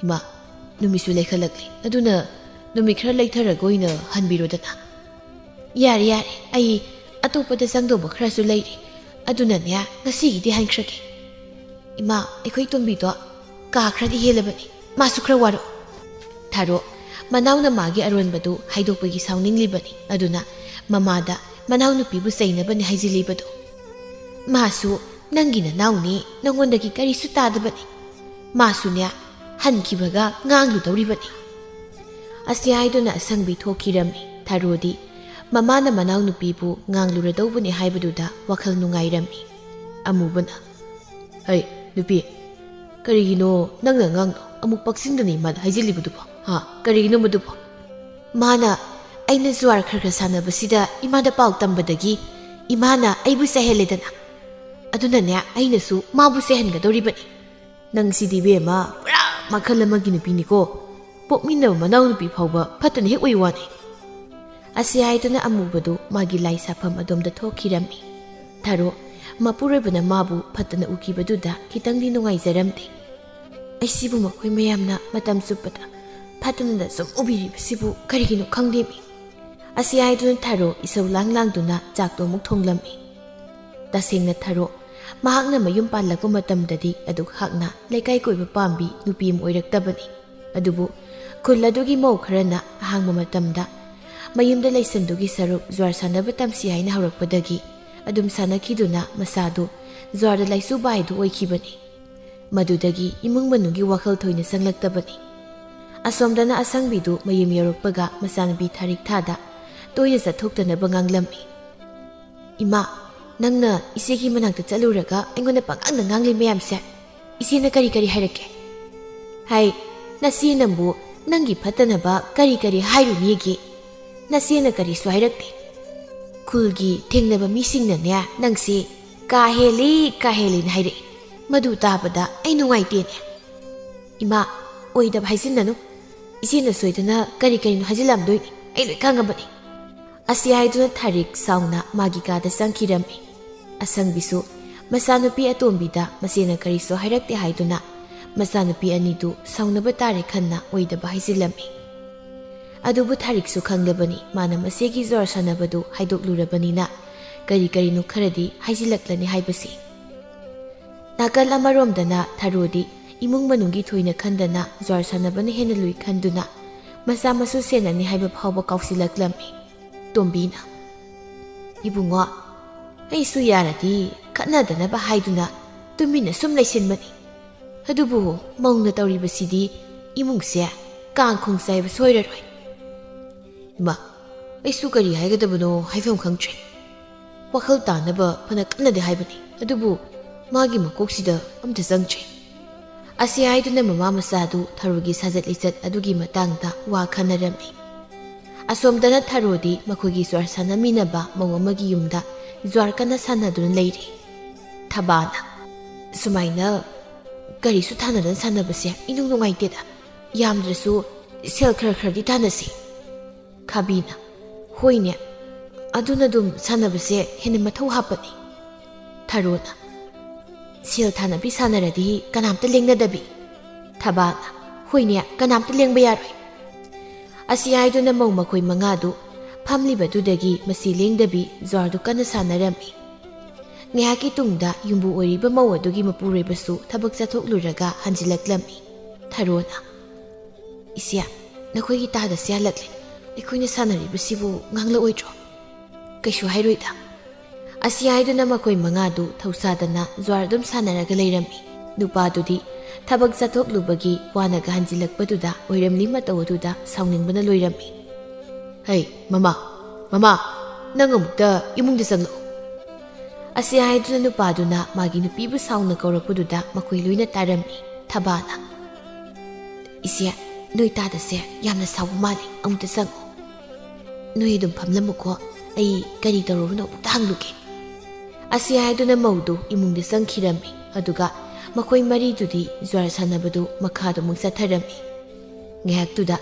"ꯏꯃꯥ, ꯅꯨꯃꯤꯠꯁꯨ ꯂꯩꯈꯠꯂꯛꯂꯦ, ꯑꯗꯨꯅ ꯅꯨꯃꯤꯠ ꯈꯔ ꯂꯩꯊꯔꯒ ꯑꯣꯏꯅ ꯍꯟꯕꯤꯔꯣꯗꯅ꯫" "ꯌꯥꯔꯦ, ꯌꯥꯔꯦ, ꯑꯩ ꯑꯇꯣꯞꯄꯗ ꯆꯪꯗꯧꯕ ꯈꯔꯁꯨ ꯂꯩꯔꯤ, ꯑꯗꯨꯅꯅꯦ, ꯉꯁꯤꯒꯤꯗꯤ ꯍꯟꯈ꯭ꯔꯒꯦ꯫ ꯏꯃꯥ, ꯑꯩꯈꯣꯏ ꯇꯣꯝꯕꯤꯗꯣ ꯀꯥ ꯈꯔꯗꯤ ꯍꯦꯜꯂꯕꯅꯤ, ꯃꯥꯁꯨ ꯈꯔ ꯋꯥꯔꯣ꯫" ꯊꯥꯔꯣ ꯃꯅꯥꯎꯅ ꯃꯥꯒꯤ ꯑꯔꯣꯟꯕꯗꯨ ꯍꯥꯏꯗꯣꯛꯄꯒꯤ ꯁꯥꯎꯅꯤꯡꯂꯤꯕꯅꯤ, ꯑꯗꯨꯅ ꯃꯃꯥꯗ ꯃꯅꯥꯎꯅꯨꯄꯤꯕꯨ ꯆꯩꯅꯕꯅꯤ ꯍꯥꯏꯖꯤꯜꯂꯤꯕꯗꯣ꯫ "ꯃꯥꯁꯨ ꯅꯪꯒꯤ ꯅꯅꯥꯎꯅꯤ, ꯅꯉꯣꯟꯗꯒꯤ ꯀꯔꯤꯁꯨ ꯇꯥꯗꯕꯅꯤ꯫ ꯃꯥꯁꯨꯅꯦ, ꯍꯟꯈꯤꯕꯒ ꯉꯥꯡꯂꯨꯗꯧꯔꯤꯕꯅꯤ꯫" ꯑꯁꯤ ꯍꯥꯏꯗꯨꯅ ꯑꯁꯪꯕꯤ ꯊꯣꯛꯈꯤꯔꯝꯃꯤ꯫ ꯊꯥꯔꯣꯗꯤ ꯃꯃꯥꯅ ꯃꯅꯥꯎꯅꯨꯄꯤꯕꯨ ꯉꯥꯡꯂꯨꯔꯗꯧꯕꯅꯤ ꯍꯥꯏꯕꯗꯨꯗ ꯋꯥꯈꯜ ꯅꯨꯡꯉꯥꯏꯔꯝꯃꯤ꯫ ꯑꯃꯨꯕꯅ, "ꯍꯩ, ꯅꯨꯄꯤ, ꯀꯔꯤꯒꯤꯅꯣ ꯅꯪꯅ ꯑꯉꯥꯡꯗꯣ ꯑꯃꯨꯛ ꯄꯛꯁꯤꯟꯗꯅ ꯏꯃꯥꯗ ꯍꯥꯏꯖꯤꯜꯂꯤꯕꯗꯨꯕꯣ? ꯍꯥ? ꯀꯔꯤꯒꯤꯅꯣ ꯃꯗꯨꯕꯣ?" ꯃꯥꯅ ꯑꯩꯅ ꯖꯨꯋꯥꯔ ꯈꯔ ꯈꯔ ꯁꯥꯟꯅꯕꯁꯤꯗ ꯏꯃꯥꯗ ꯄꯥꯎ ꯇꯝꯕꯗꯒꯤ ꯏꯃꯥꯅ ꯑꯩꯕꯨ ꯆꯩꯍꯜꯂꯦꯗꯅ꯫ ꯑꯗꯨꯅꯅꯦ, ꯑꯩꯅꯁꯨ ꯃꯥꯕꯨ ꯆꯩꯍꯟꯒꯗꯧꯔꯤꯕꯅꯤ꯫ "ꯅꯪꯁꯤꯗꯤ ꯏꯕꯦꯝꯃ, ꯄꯨꯔꯥ ꯃꯈꯜ ꯑꯃꯒꯤ ꯅꯨꯄꯤꯅꯤꯀꯣ꯫ ꯄꯣꯛꯃꯤꯟꯅꯕ ꯃꯅꯥꯎꯅꯨꯄꯤ ꯐꯥꯎꯕ ꯐꯠꯇꯅ ꯍꯦꯛ ꯎꯏ ꯋꯥꯅꯤ"꯫ ꯑꯁꯤ ꯍꯥꯏꯗꯨꯅ ꯑꯃꯨꯕꯗꯨ ꯃꯥꯒꯤ ꯂꯥꯏ ꯁꯥꯐꯝ ꯑꯗꯣꯝꯗ ꯊꯣꯛꯈꯤꯔꯝꯃꯤ꯫ ꯊꯔꯣ, ꯃꯄꯨꯔꯣꯏꯕꯅ ꯃꯥꯕꯨ ꯐꯠꯇꯅ ꯎꯈꯤꯕꯗꯨꯗ ꯈꯤꯇꯪꯗꯤ ꯅꯨꯡꯉꯥꯏꯖꯔꯝꯗꯦ꯫ "ꯑꯩꯁꯤꯕꯨ ꯃꯈꯣꯏ ꯃꯌꯥꯝꯅ ꯃꯇꯝ ꯆꯨꯞꯄꯗ ꯐꯠꯇꯅꯗ ꯁꯨꯝ ꯎꯕꯤꯔꯤꯕꯁꯤꯕꯨ ꯀꯔꯤꯒꯤꯅꯣ ꯈꯪꯗꯦꯃꯤ"꯫ ꯑꯁꯤ ꯍꯥꯏꯗꯨꯅ ꯊꯔꯣ ꯏꯁꯧ ꯂꯥꯡ ꯂꯥꯡꯗꯨꯅ ꯆꯥꯛꯇꯣ ꯑꯃꯨꯛ ꯊꯣꯡꯂꯝꯃꯤ꯫ ꯇꯁꯦꯡꯅ ꯊꯔꯣ ꯃꯍꯥꯛꯅ ꯃꯌꯨꯝ ꯄꯥꯜꯂꯛꯄ ꯃꯇꯝꯗꯗꯤ ꯑꯗꯨꯛ ꯍꯥꯛꯅ ꯂꯩꯀꯥꯏ ꯀꯣꯏꯕ ꯄꯥꯝꯕꯤ ꯅꯨꯄꯤ ꯑꯃ ꯑꯣꯏꯔꯛꯇꯕꯅꯤ꯫ ꯑꯗꯨꯕꯨ ꯈꯨꯜ ꯑꯗꯨꯒꯤ ꯃꯧ ꯈꯔꯅ ꯑꯍꯥꯡꯕ ꯃꯇꯝꯗ ꯃꯌꯨꯝꯗ ꯂꯩꯁꯟꯗꯨꯒꯤ ꯁꯔꯨꯛ ꯖ꯭ꯋꯥꯔ ꯁꯥꯟꯅꯕ ꯇꯝꯁꯤ ꯍꯥꯏꯅ ꯍꯧꯔꯛꯄꯗꯒꯤ ꯑꯗꯨꯝ ꯁꯥꯟꯅꯈꯤꯗꯨꯅ ꯃꯁꯥꯗꯨ ꯖ꯭ꯋꯥꯔꯗ ꯂꯥꯏꯆꯨꯕ ꯍꯥꯏꯗꯨ ꯑꯣꯏꯈꯤꯕꯅꯤ꯫ ꯃꯗꯨꯗꯒꯤ ꯏꯃꯨꯡ ꯃꯅꯨꯡꯒꯤ ꯋꯥꯈꯜ ꯊꯣꯏꯅ ꯆꯪꯂꯛꯇꯕꯅꯤ꯫ ꯑꯁꯣꯝꯗꯅ ꯑꯁꯪꯕꯤꯗꯨ ꯃꯌꯨꯝ ꯌꯧꯔꯛꯄꯒ ꯃꯆꯥꯅꯨꯄꯤ ꯊꯥꯔꯤꯛ ꯊꯥꯗ ꯇꯣꯏꯅ ꯆꯠꯊꯣꯛꯇꯅꯕ ꯉꯥꯡꯂꯝꯃꯤ꯫ "ꯏꯃꯥ, ꯅꯪꯅ ꯏꯆꯦꯒꯤ ꯃꯅꯥꯛꯇ ꯆꯠꯂꯨꯔꯒ ꯑꯩꯉꯣꯟꯗ ꯄꯉꯥꯡꯗ ꯉꯥꯡꯂꯤ ꯃꯌꯥꯝꯁꯦ, ꯏꯆꯦꯅ ꯀꯔꯤ ꯀꯔꯤ ꯍꯥꯏꯔꯛꯀꯦ?" "ꯍꯥꯏ, ꯅꯆꯦ ꯅꯪꯕꯨ ꯅꯪꯒꯤ ꯐꯠꯇꯅꯕ ꯀꯔꯤ ꯀꯔꯤ ꯍꯥꯏꯔꯨꯅꯤꯒꯦ? ꯅꯆꯦꯅ ꯀꯔꯤꯁꯨ ꯍꯥꯏꯔꯛꯇꯦ꯫ ꯈꯨꯜꯒꯤ ꯊꯦꯡꯅꯕ ꯃꯤꯁꯤꯡꯅꯅꯦ ꯅꯪꯁꯦ ꯀꯥ ꯍꯦꯜꯂꯤ, ꯀꯥ ꯍꯦꯜꯂꯤꯅ ꯍꯥꯏꯔꯛꯏ꯫ ꯃꯗꯨ ꯇꯥꯕꯗ ꯑꯩ ꯅꯨꯡꯉꯥꯏꯇꯦꯅꯦ"꯫ "ꯏꯃꯥ, ꯑꯣꯏꯗꯕ ꯍꯥꯏꯖꯤꯟꯅꯅꯨ꯫ ꯏꯆꯦꯅ ꯁꯣꯏꯗꯅ ꯀꯔꯤ ꯀꯔꯤꯅꯣ ꯍꯥꯏꯖꯤꯜꯂꯝꯗꯣꯏꯅꯤ꯫ ꯑꯩ ꯂꯣꯏ ꯈꯪꯉꯕꯅꯤ"꯫ ꯑꯁꯤ ꯍꯥꯏꯗꯨꯅ ꯊꯥꯔꯤꯛ ꯁꯥꯎꯅ ꯃꯥꯒꯤ ꯀꯥꯗ ꯆꯪꯈꯤꯔꯝꯃꯤ꯫ ꯑꯁꯪꯕꯤꯁꯨ ꯃꯆꯥꯅꯨꯄꯤ ꯑꯇꯣꯝꯕꯤꯗ ꯃꯆꯦꯅ ꯀꯔꯤꯁꯨ ꯍꯥꯏꯔꯛꯇꯦ ꯍꯥꯏꯗꯨꯅ ꯃꯆꯥꯅꯨꯄꯤ ꯑꯅꯤꯗꯨ ꯁꯥꯎꯅꯕ ꯇꯥꯔꯦ ꯈꯟꯅ ꯑꯣꯏꯗꯕ ꯍꯥꯏꯖꯤꯜꯂꯝꯃꯤ꯫ ꯑꯗꯨꯕꯨ ꯊꯥꯔꯤꯛꯁꯨ ꯈꯪꯂꯕꯅꯤ, ꯃꯥꯅ ꯃꯆꯦꯒꯤ ꯖ꯭ꯋꯥꯔ ꯁꯥꯟꯅꯕꯗꯨ ꯍꯥꯏꯗꯣꯛꯂꯨꯔꯕꯅꯤꯅ ꯀꯔꯤ ꯀꯔꯤꯅꯣ ꯈꯔꯗꯤ ꯍꯥꯏꯖꯤꯜꯂꯛꯂꯅꯤ ꯍꯥꯏꯕꯁꯤ꯫ ꯅꯥꯀꯜ ꯑꯃꯔꯣꯝꯗꯅ ꯊꯔꯣꯗꯤ ꯏꯃꯨꯡ ꯃꯅꯨꯡꯒꯤ ꯊꯣꯏꯅ ꯈꯟꯗꯅ ꯖ꯭ꯋꯥꯔ ꯁꯥꯟꯅꯕꯅ ꯍꯦꯟꯅ ꯂꯨꯏ ꯈꯟꯗꯨꯅ ꯃꯆꯥ ꯃꯁꯨ ꯁꯦꯟꯅꯅꯤ ꯍꯥꯏꯕ ꯐꯥꯎꯕ ꯀꯥꯎꯁꯤꯜꯂꯛꯂꯝꯃꯤ꯫ ꯇꯣꯝꯕꯤꯅ, "ꯏꯕꯨꯡꯉꯣ, ꯑꯩꯁꯨ ꯌꯥꯔꯗꯤ ꯈꯠꯅꯗꯅꯕ ꯍꯥꯏꯗꯨꯅ ꯇꯨꯃꯤꯟꯅ ꯁꯨꯝ ꯂꯩꯁꯤꯟꯕꯅꯤ꯫ ꯑꯗꯨꯕꯨ ꯃꯧꯅ ꯇꯧꯔꯤꯕꯁꯤꯗꯤ ꯏꯃꯨꯡꯁꯦ ꯀꯥꯡ ꯈꯣꯡ ꯆꯥꯏꯕ ꯁꯣꯏꯔꯔꯣꯏ"꯫ "ꯏꯃꯥ, ꯑꯩꯁꯨ ꯀꯔꯤ ꯍꯥꯏꯒꯗꯕꯅꯣ ꯍꯥꯏꯐꯝ ꯈꯪꯗ꯭ꯔꯦ꯫ ꯋꯥꯈꯜ ꯇꯥꯅꯕ ꯐꯅ ꯀꯟꯅꯗꯤ ꯍꯥꯏꯕꯅꯤ, ꯑꯗꯨꯕꯨ ꯃꯥꯒꯤ ꯃꯀꯣꯛꯁꯤꯗ ꯑꯝꯇ ꯆꯪꯗ꯭ꯔꯦ"꯫ ꯑꯁꯤ ꯍꯥꯏꯗꯨꯅ ꯃꯃꯥ ꯃꯆꯥꯗꯨ ꯊꯔꯣꯒꯤ ꯁꯥꯖꯠ ꯂꯤꯆꯠ ꯑꯗꯨꯒꯤ ꯃꯇꯥꯡꯗ ꯋꯥ ꯈꯟꯅꯔꯝꯃꯤ꯫ ꯑꯁꯣꯝꯗꯅ ꯊꯔꯣꯗꯤ ꯃꯈꯣꯏꯒꯤ ꯖ꯭ꯋꯥꯔ ꯁꯥꯟꯅꯃꯤꯟꯅꯕ ꯃꯧ ꯑꯃꯒꯤ ꯌꯨꯝꯗ ꯖ꯭ꯋꯥꯔ ꯀꯟꯅ ꯁꯥꯟꯅꯗꯨꯅ ꯂꯩꯔꯤ꯫ ꯊꯕꯥꯅ, "ꯁꯨꯃꯥꯏꯅ ꯀꯔꯤꯁꯨ ꯊꯥꯅꯗꯅ ꯁꯥꯟꯅꯕꯁꯦ ꯏꯅꯨꯡ ꯅꯨꯡꯉꯥꯏꯇꯦꯗ꯫ ꯌꯥꯝꯗ꯭ꯔꯁꯨ ꯁꯦꯜ ꯈꯔ ꯈꯔꯗꯤ ꯇꯥꯟꯅꯁꯤ꯫" ꯈꯥꯕꯤꯅ, "ꯍꯣꯏꯅꯦ, ꯑꯗꯨꯅ ꯑꯗꯨꯝ ꯁꯥꯟꯅꯕꯁꯦ ꯍꯦꯟꯅ ꯃꯊꯧ ꯍꯥꯞꯄꯅꯤ꯫" ꯊꯔꯣꯅ, "ꯁꯦꯜ ꯊꯥꯅꯕꯤ ꯁꯥꯟꯅꯔꯗꯤ ꯀꯅꯥꯝꯇ ꯂꯦꯡꯅꯗꯕꯤ꯫" ꯊꯕꯥꯅ, "ꯍꯣꯏꯅꯦ, ꯀꯅꯥꯝꯇ ꯂꯦꯡꯕ ꯌꯥꯔꯣꯏ꯫" ꯑꯁꯤ ꯍꯥꯏꯗꯨꯅ ꯃꯧ ꯃꯈꯣꯏ ꯃꯉꯥꯗꯨ ꯐꯝꯂꯤꯕꯗꯨꯗꯒꯤ ꯃꯁꯤ ꯂꯦꯡꯗꯕꯤ ꯖ꯭ꯋꯥꯔꯗꯨ ꯀꯟꯅ ꯁꯥꯟꯅꯔꯝꯃꯤ꯫ ꯉꯥꯏꯍꯥꯛꯀꯤ ꯇꯨꯡꯗ ꯌꯨꯝꯕꯨ ꯑꯣꯏꯔꯤꯕ ꯃꯧ ꯑꯗꯨꯒꯤ ꯃꯄꯨꯔꯣꯏꯕꯁꯨ ꯊꯕꯛ ꯆꯠꯊꯣꯛꯂꯨꯔꯒ ꯍꯟꯖꯤꯜꯂꯛꯂꯝꯃꯤ꯫ ꯊꯔꯣꯅ, "ꯏꯆꯦ, ꯅꯈꯣꯏꯒꯤ ꯇꯥꯗ ꯆꯦꯜꯂꯛꯂꯦ꯫ ꯑꯩꯈꯣꯏꯅ ꯁꯥꯟꯅꯔꯤꯕꯁꯤꯕꯨ ꯉꯥꯡꯂꯛꯑꯣꯏꯗ꯭ꯔꯣ?" "ꯀꯩꯁꯨ ꯍꯥꯏꯔꯣꯏꯗ꯫" ꯑꯁꯤ ꯍꯥꯏꯗꯨꯅ ꯃꯈꯣꯏ ꯃꯉꯥꯗꯨ ꯊꯧꯁꯥꯗꯅ ꯖ꯭ꯋꯥꯔ ꯑꯗꯨꯝ ꯁꯥꯟꯅꯔꯒ ꯂꯩꯔꯝꯃꯤ꯫ ꯅꯨꯄꯥꯗꯨꯗꯤ ꯊꯕꯛ ꯆꯠꯊꯣꯛꯂꯨꯕꯒꯤ ꯋꯥꯅꯒ ꯍꯟꯖꯤꯜꯂꯛꯄꯗꯨꯗ ꯑꯣꯏꯔꯝꯂꯤ ꯃꯇꯧ ꯑꯗꯨꯗ ꯁꯥꯎꯅꯤꯡꯕꯅ ꯂꯣꯏꯔꯝꯃꯤ꯫ "ꯍꯩ, ꯃꯃꯥ, ꯃꯃꯥ, ꯅꯪ ꯑꯃꯨꯛꯇ ꯏꯃꯨꯡꯗ ꯆꯪꯂꯛꯎ꯫" ꯑꯁꯤ ꯍꯥꯏꯗꯨꯅ ꯅꯨꯄꯥꯗꯨꯅ ꯃꯥꯒꯤ ꯅꯨꯄꯤꯕꯨ ꯁꯥꯎꯅ ꯀꯧꯔꯛꯄꯗꯨꯗ ꯃꯈꯣꯏ ꯂꯣꯏꯅ ꯇꯥꯔꯝꯃꯤ꯫ ꯊꯕꯥꯅ, "ꯏꯆꯦ, ꯅꯣꯏ ꯇꯥꯗꯁꯦ ꯌꯥꯝꯅ ꯁꯥꯎꯕ ꯃꯥꯜꯂꯤ, ꯑꯃꯨꯛꯇ ꯆꯪꯉꯨ꯫ ꯅꯣꯏ ꯑꯗꯨꯝ ꯐꯝꯂꯝꯃꯨꯀꯣ, ꯑꯩ ꯀꯔꯤ ꯇꯧꯔꯨꯕꯅꯣ ꯑꯃꯨꯛꯇ ꯍꯪꯂꯨꯒꯦ꯫" ꯑꯁꯤ ꯍꯥꯏꯗꯨꯅ ꯃꯧꯗꯨ ꯏꯃꯨꯡꯗ ꯆꯪꯈꯤꯔꯝꯃꯤ꯫ ꯑꯗꯨꯒ ꯃꯈꯣꯏ ꯃꯔꯤꯗꯨꯗꯤ ꯖ꯭ꯋꯥꯔ ꯁꯥꯟꯅꯕꯗꯨ ꯃꯈꯥꯗ ꯑꯃꯨꯛ ꯆꯠꯊꯔꯝꯃꯤ꯫ ꯉꯥꯏꯍꯥꯛꯇꯨꯗ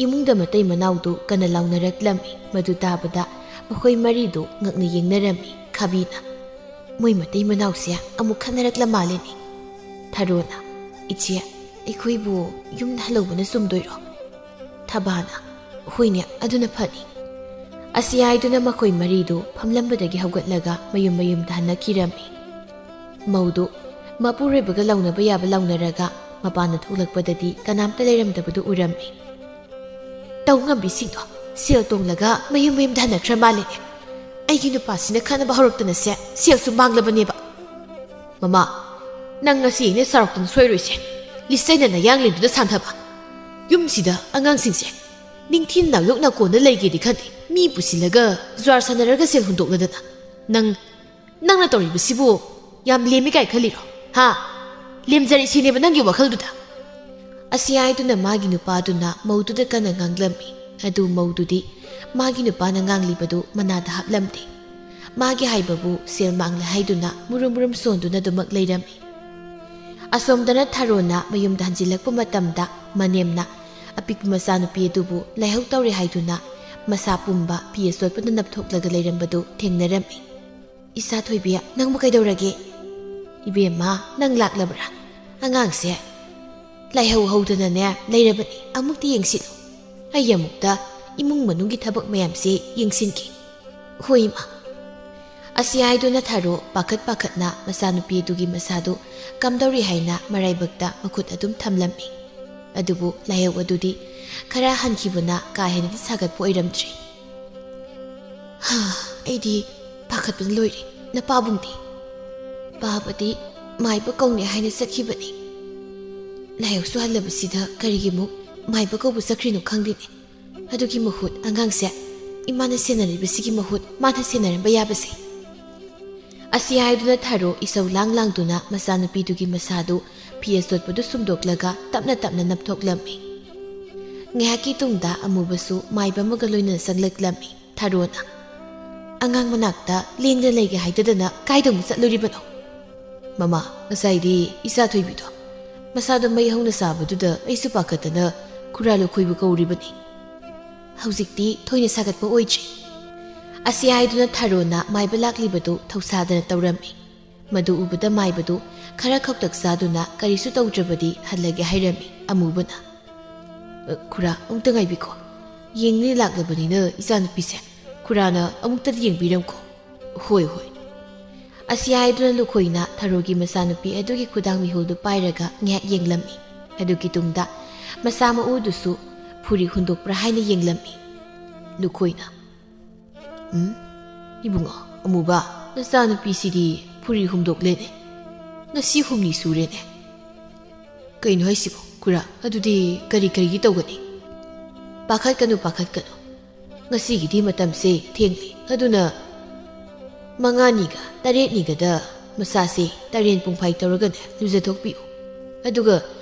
ꯏꯃꯨꯡꯗ ꯃꯇꯩ ꯃꯅꯥꯎꯗꯨ ꯀꯟꯅ ꯂꯥꯎꯅꯔꯛꯂꯝꯃꯤ꯫ ꯃꯗꯨ ꯇꯥꯕꯗ ꯃꯈꯣꯏ ꯃꯔꯤꯗꯨ ꯉꯛꯅ ꯌꯦꯡꯅꯔꯝꯃꯤ꯫ ꯈꯥꯕꯤꯅ, "ꯃꯣꯏ ꯃꯇꯩ ꯃꯅꯥꯎꯁꯦ ꯑꯃꯨꯛ ꯈꯠꯅꯔꯛꯂ ꯃꯥꯜꯂꯦꯅꯦ꯫" ꯊꯔꯣꯅ, "ꯏꯆꯦ, ꯑꯩꯈꯣꯏꯕꯨ ꯌꯨꯝꯗ ꯍꯜꯍꯧꯕꯅ ꯆꯨꯝꯗꯣꯏꯔꯣ?" ꯊꯕꯥꯅ, "ꯍꯣꯏꯅꯦ, ꯑꯗꯨꯅ ꯐꯅꯤ꯫" ꯑꯁꯤ ꯍꯥꯏꯗꯨꯅ ꯃꯈꯣꯏ ꯃꯔꯤꯗꯨ ꯐꯝꯂꯝꯕꯗꯒꯤ ꯍꯧꯒꯠꯂꯒ ꯃꯌꯨꯝ ꯃꯌꯨꯝꯗ ꯍꯟꯅꯈꯤꯔꯝꯃꯤ꯫ ꯃꯧꯗꯨ ꯃꯄꯨꯔꯣꯏꯕꯒ ꯂꯥꯎꯅꯕ ꯌꯥꯕ ꯂꯥꯎꯅꯔꯒ ꯃꯄꯥꯟꯗ ꯊꯣꯛꯂꯛꯄꯗꯗꯤ ꯀꯅꯥꯝꯇ ꯂꯩꯔꯝꯗꯕꯗꯨ ꯎꯔꯝꯃꯤ꯫ "ꯇꯧ ꯉꯝꯕꯤꯁꯤꯡꯗꯣ ꯁꯦꯜ ꯇꯣꯡꯂꯒ ꯃꯌꯨꯝ ꯃꯌꯨꯝꯗ ꯍꯟꯅꯈ꯭ꯔ ꯃꯥꯜꯂꯦꯅꯦ꯫ ꯑꯩꯒꯤ ꯅꯨꯄꯥꯁꯤꯅ ꯈꯠꯅꯕ ꯍꯧꯔꯛꯇꯅꯁꯦ ꯁꯦꯜꯁꯨ ꯃꯥꯡꯂꯕꯅꯦꯕ꯫ ꯃꯃꯥ, ꯅꯪ ꯉꯁꯤ ꯑꯩꯅ ꯆꯥꯎꯔꯛꯇꯅ ꯁꯣꯏꯔꯣꯏꯁꯦ꯫ ꯂꯤꯁꯩꯅ ꯅꯌꯥꯡꯂꯦꯟꯗꯨꯗ ꯁꯥꯟꯊꯕ꯫ ꯌꯨꯝꯁꯤꯗ ꯑꯉꯥꯡꯁꯤꯡꯁꯦ ꯅꯤꯡꯊꯤ ꯅꯥꯌꯣꯛ ꯅꯥꯀꯣꯟꯅ ꯂꯩꯒꯦꯗꯤ ꯈꯟꯗꯦ꯫ ꯃꯤ ꯄꯨꯁꯤꯜꯂꯒ ꯖ꯭ꯋꯥꯔ ꯁꯥꯟꯅꯔꯒ ꯁꯦꯜ ꯍꯨꯟꯗꯣꯛꯅꯗꯅ꯫ ꯅꯪ, ꯅꯪꯅ ꯇꯧꯔꯤꯕꯁꯤꯕꯨ ꯌꯥꯝ ꯂꯦꯝꯃꯤ ꯀꯥꯏ ꯈꯜꯂꯤꯔꯣ? ꯍꯥ? ꯂꯦꯝꯖꯔꯦ ꯁꯤꯅꯦꯕ ꯅꯪꯒꯤ ꯋꯥꯈꯜꯗꯨꯗ?" ꯑꯁꯤ ꯍꯥꯏꯗꯨꯅ ꯃꯥꯒꯤ ꯅꯨꯄꯥꯗꯨꯅ ꯃꯧꯗꯨꯗ ꯀꯟꯅ ꯉꯥꯡꯂꯝꯃꯤ꯫ ꯑꯗꯨ ꯃꯧꯗꯨꯗꯤ ꯃꯥꯒꯤ ꯅꯨꯄꯥꯅ ꯉꯥꯡꯂꯤꯕꯗꯨ ꯃꯅꯥꯗ ꯍꯥꯞꯂꯝꯗꯦ꯫ ꯃꯥꯒꯤ ꯍꯥꯏꯕꯕꯨ ꯁꯦꯜ ꯃꯥꯡꯂꯦ ꯍꯥꯏꯗꯨꯅ ꯃꯨꯔꯨꯝ ꯃꯨꯔꯨꯝ ꯁꯣꯟꯗꯨꯅ ꯑꯗꯨꯃꯛ ꯂꯩꯔꯝꯃꯤ꯫ ꯑꯁꯣꯝꯗꯅ ꯊꯥꯔꯣꯅ ꯃꯌꯨꯝꯗ ꯍꯟꯖꯤꯜꯂꯛꯄ ꯃꯇꯝꯗ ꯃꯅꯦꯝꯅ ꯑꯄꯤꯛꯄ ꯃꯆꯥꯅꯨꯄꯤ ꯑꯗꯨꯕꯨ ꯂꯥꯏꯍꯧ ꯇꯧꯔꯦ ꯍꯥꯏꯗꯨꯅ ꯃꯁꯥ ꯄꯨꯝꯕ ꯐꯤ ꯑꯆꯣꯠꯄꯅ ꯅꯞꯊꯣꯛꯂꯒ ꯂꯩꯔꯝꯕꯗꯨ ꯊꯦꯡꯅꯔꯝꯃꯤ꯫ "ꯏꯆꯥ ꯊꯣꯏꯕꯤ, ꯅꯪꯕꯨ ꯀꯩꯗꯧꯔꯒꯦ?" "ꯏꯕꯦꯝꯃ, ꯅꯪ ꯂꯥꯛꯂꯕ꯭ꯔꯥ? ꯑꯉꯥꯡꯁꯦ ꯂꯥꯏꯍꯧ ꯍꯧꯗꯅꯅꯦ ꯂꯩꯔꯕꯅꯤ, ꯑꯃꯨꯛꯇ ꯌꯦꯡꯁꯤꯜꯂꯨ꯫ ꯑꯩ ꯑꯃꯨꯛꯇ ꯏꯃꯨꯡ ꯃꯅꯨꯡꯒꯤ ꯊꯕꯛ ꯃꯌꯥꯝꯁꯦ ꯌꯦꯡꯁꯤꯟꯒꯦ꯫" "ꯍꯣꯏ, ꯏꯃꯥ꯫" ꯑꯁꯤ ꯍꯥꯏꯗꯨꯅ ꯊꯥꯔꯣ ꯄꯥꯈꯠ ꯄꯥꯈꯠꯅ ꯃꯆꯥꯅꯨꯄꯤ ꯑꯗꯨꯒꯤ ꯃꯁꯥꯗꯨ ꯀꯝꯗꯧꯔꯤ ꯍꯥꯏꯅ ꯃꯔꯥꯏꯕꯛꯇ ꯃꯈꯨꯠ ꯑꯗꯨꯝ ꯊꯝꯂꯝꯃꯤ꯫ ꯑꯗꯨꯕꯨ ꯂꯥꯏꯍꯧ ꯑꯗꯨꯗꯤ ꯈꯔ ꯍꯟꯈꯤꯕꯅ ꯀꯥ ꯍꯦꯟꯅꯗꯤ ꯁꯥꯒꯠꯄ ꯑꯣꯏꯔꯝꯗ꯭ꯔꯤ꯫ "ꯍꯥ, ꯑꯩꯗꯤ ꯄꯥꯈꯠꯄꯅ ꯂꯣꯏꯔꯦ꯫ ꯅꯄꯥꯕꯨꯡꯗꯤ?" "ꯄꯥꯕꯗꯤ ꯃꯥꯏꯕ ꯀꯧꯅꯤ ꯍꯥꯏꯅ ꯆꯠꯈꯤꯕꯅꯤ꯫ ꯂꯥꯏꯍꯧꯁꯨ ꯍꯜꯂꯕꯁꯤꯗ ꯀꯔꯤꯒꯤ ꯑꯃꯨꯛ ꯃꯥꯏꯕ ꯀꯧꯕ ꯆꯠꯈ꯭ꯔꯤꯅꯣ ꯈꯪꯗꯦꯅꯦ꯫ ꯑꯗꯨꯒꯤ ꯃꯍꯨꯠ ꯑꯉꯥꯡꯁꯦ ꯏꯃꯥꯅ ꯁꯦꯟꯅꯔꯤꯕꯁꯤꯒꯤ ꯃꯍꯨꯠ ꯃꯥꯅ ꯁꯦꯟꯅꯔꯝꯕ ꯌꯥꯕꯁꯦ꯫" ꯑꯁꯤ ꯍꯥꯏꯗꯨꯅ ꯊꯥꯔꯣ ꯏꯁꯧ ꯂꯥꯡ ꯂꯥꯡꯗꯨꯅ ꯃꯆꯥꯅꯨꯄꯤꯗꯨꯒꯤ ꯃꯁꯥꯗꯨ ꯐꯤ ꯑꯆꯣꯠꯄꯗꯨ ꯁꯨꯝꯗꯣꯛꯂꯒ ꯇꯞꯅ ꯇꯞꯅ ꯅꯞꯊꯣꯛꯂꯝꯃꯤ꯫ ꯉꯥꯏꯍꯥꯛꯀꯤ ꯇꯨꯡꯗ ꯑꯃꯨꯕꯁꯨ ꯃꯥꯏꯕ ꯑꯃꯒ ꯂꯣꯏꯅꯅ ꯆꯪꯂꯛꯂꯝꯃꯤ꯫ ꯊꯥꯔꯣꯅ, "ꯑꯉꯥꯡ ꯃꯅꯥꯛꯇ ꯂꯦꯡꯗꯅ ꯂꯩꯒꯦ ꯍꯥꯏꯗꯗꯅ ꯀꯥꯏꯗ ꯑꯃꯨꯛ ꯆꯠꯂꯨꯔꯤꯕꯅꯣ?" "ꯃꯃꯥ, ꯉꯁꯥꯏꯗꯤ ꯏꯆꯥ ꯊꯣꯏꯕꯤꯗꯣ ꯃꯁꯥꯗꯣ ꯃꯩ ꯍꯧꯅ ꯆꯥꯕꯗꯨꯗ ꯑꯩꯁꯨ ꯄꯥꯈꯠꯇꯅ ꯈꯨꯔꯥ ꯂꯨꯈꯣꯏꯕ ꯀꯧꯔꯤꯕꯅꯤ꯫ ꯍꯧꯖꯤꯛꯇꯤ ꯊꯣꯏꯅ ꯁꯥꯒꯠꯄ ꯑꯣꯏꯗ꯭ꯔꯤ꯫" ꯑꯁꯤ ꯍꯥꯏꯗꯨꯅ ꯊꯥꯔꯣꯅ ꯃꯥꯏꯕ ꯂꯥꯛꯂꯤꯕꯗꯨ ꯊꯧꯁꯥꯗꯅ ꯇꯧꯔꯝꯃꯤ꯫ ꯃꯗꯨ ꯎꯕꯗ ꯃꯥꯏꯕꯗꯨ ꯈꯔ ꯈꯧꯇꯛ ꯆꯥꯗꯨꯅ ꯀꯔꯤꯁꯨ ꯇꯧꯗ꯭ꯔꯕꯗꯤ ꯍꯜꯂꯒꯦ ꯍꯥꯏꯔꯝꯃꯤ꯫ ꯑꯃꯨꯕꯅ, "ꯑ, ꯈꯨꯔꯥ, ꯑꯃꯨꯛꯇ ꯉꯥꯏꯕꯤꯈꯣ꯫ ꯌꯦꯡꯅꯤ ꯂꯥꯛꯂꯕꯅꯤꯅ ꯏꯆꯥꯅꯨꯄꯤꯁꯦ ꯈꯨꯔꯥꯅ ꯑꯃꯨꯛꯇꯗꯤ ꯌꯦꯡꯕꯤꯔꯝꯈꯣ꯫" "ꯍꯣꯏ, ꯍꯣꯏ꯫" ꯑꯁꯤ ꯍꯥꯏꯗꯨꯅ ꯂꯨꯈꯣꯏꯅ ꯊꯔꯣꯒꯤ ꯃꯆꯥꯅꯨꯄꯤ ꯑꯗꯨꯒꯤ ꯈꯨꯗꯥꯡ ꯃꯤꯍꯨꯜꯗꯨ ꯄꯥꯏꯔꯒ ꯉꯥꯏꯍꯥꯛ ꯌꯦꯡꯂꯝꯃꯤ꯫ ꯑꯗꯨꯒꯤ ꯇꯨꯡꯗ ꯃꯁꯥ ꯃꯎꯗꯨꯁꯨ ꯐꯨꯔꯤ ꯍꯨꯟꯗꯣꯛꯄ꯭ꯔꯥ ꯍꯥꯏꯅ ꯌꯦꯡꯂꯝꯃꯤ꯫ ꯂꯨꯈꯣꯏꯅ, "ꯎꯝ, ꯏꯕꯨꯡꯉꯣ, ꯑꯃꯨꯕ, ꯅꯆꯥꯅꯨꯄꯤꯁꯤꯗꯤ ꯐꯨꯔꯤ ꯍꯨꯝꯗꯣꯛꯂꯦꯅꯦ꯫ ꯉꯁꯤ ꯍꯨꯝꯅꯤ ꯁꯨꯔꯦꯅꯦ꯫ ꯀꯩꯅꯣ ꯍꯥꯏꯁꯤꯕꯣ, ꯈꯨꯔꯥ? ꯑꯗꯨꯗꯤ ꯀꯔꯤ ꯀꯔꯤꯗꯤ ꯇꯧꯒꯅꯤ?" "ꯄꯥꯈꯠꯀꯅꯨ, ꯄꯥꯈꯠꯀꯅꯨ꯫ ꯉꯁꯤꯒꯤꯗꯤ ꯃꯇꯝꯁꯦ ꯊꯦꯡꯂꯤ꯫ ꯑꯗꯨꯅ ꯃꯉꯥꯅꯤꯒ ꯇꯔꯦꯠꯅꯤꯒꯗ ꯃꯁꯥꯁꯦ ꯇꯔꯦꯟ ꯄꯨꯡꯐꯥꯏ ꯇꯧꯔꯒꯅꯦ ꯂꯨꯖꯊꯣꯛꯄꯤꯌꯨ꯫ ꯑꯗꯨꯒ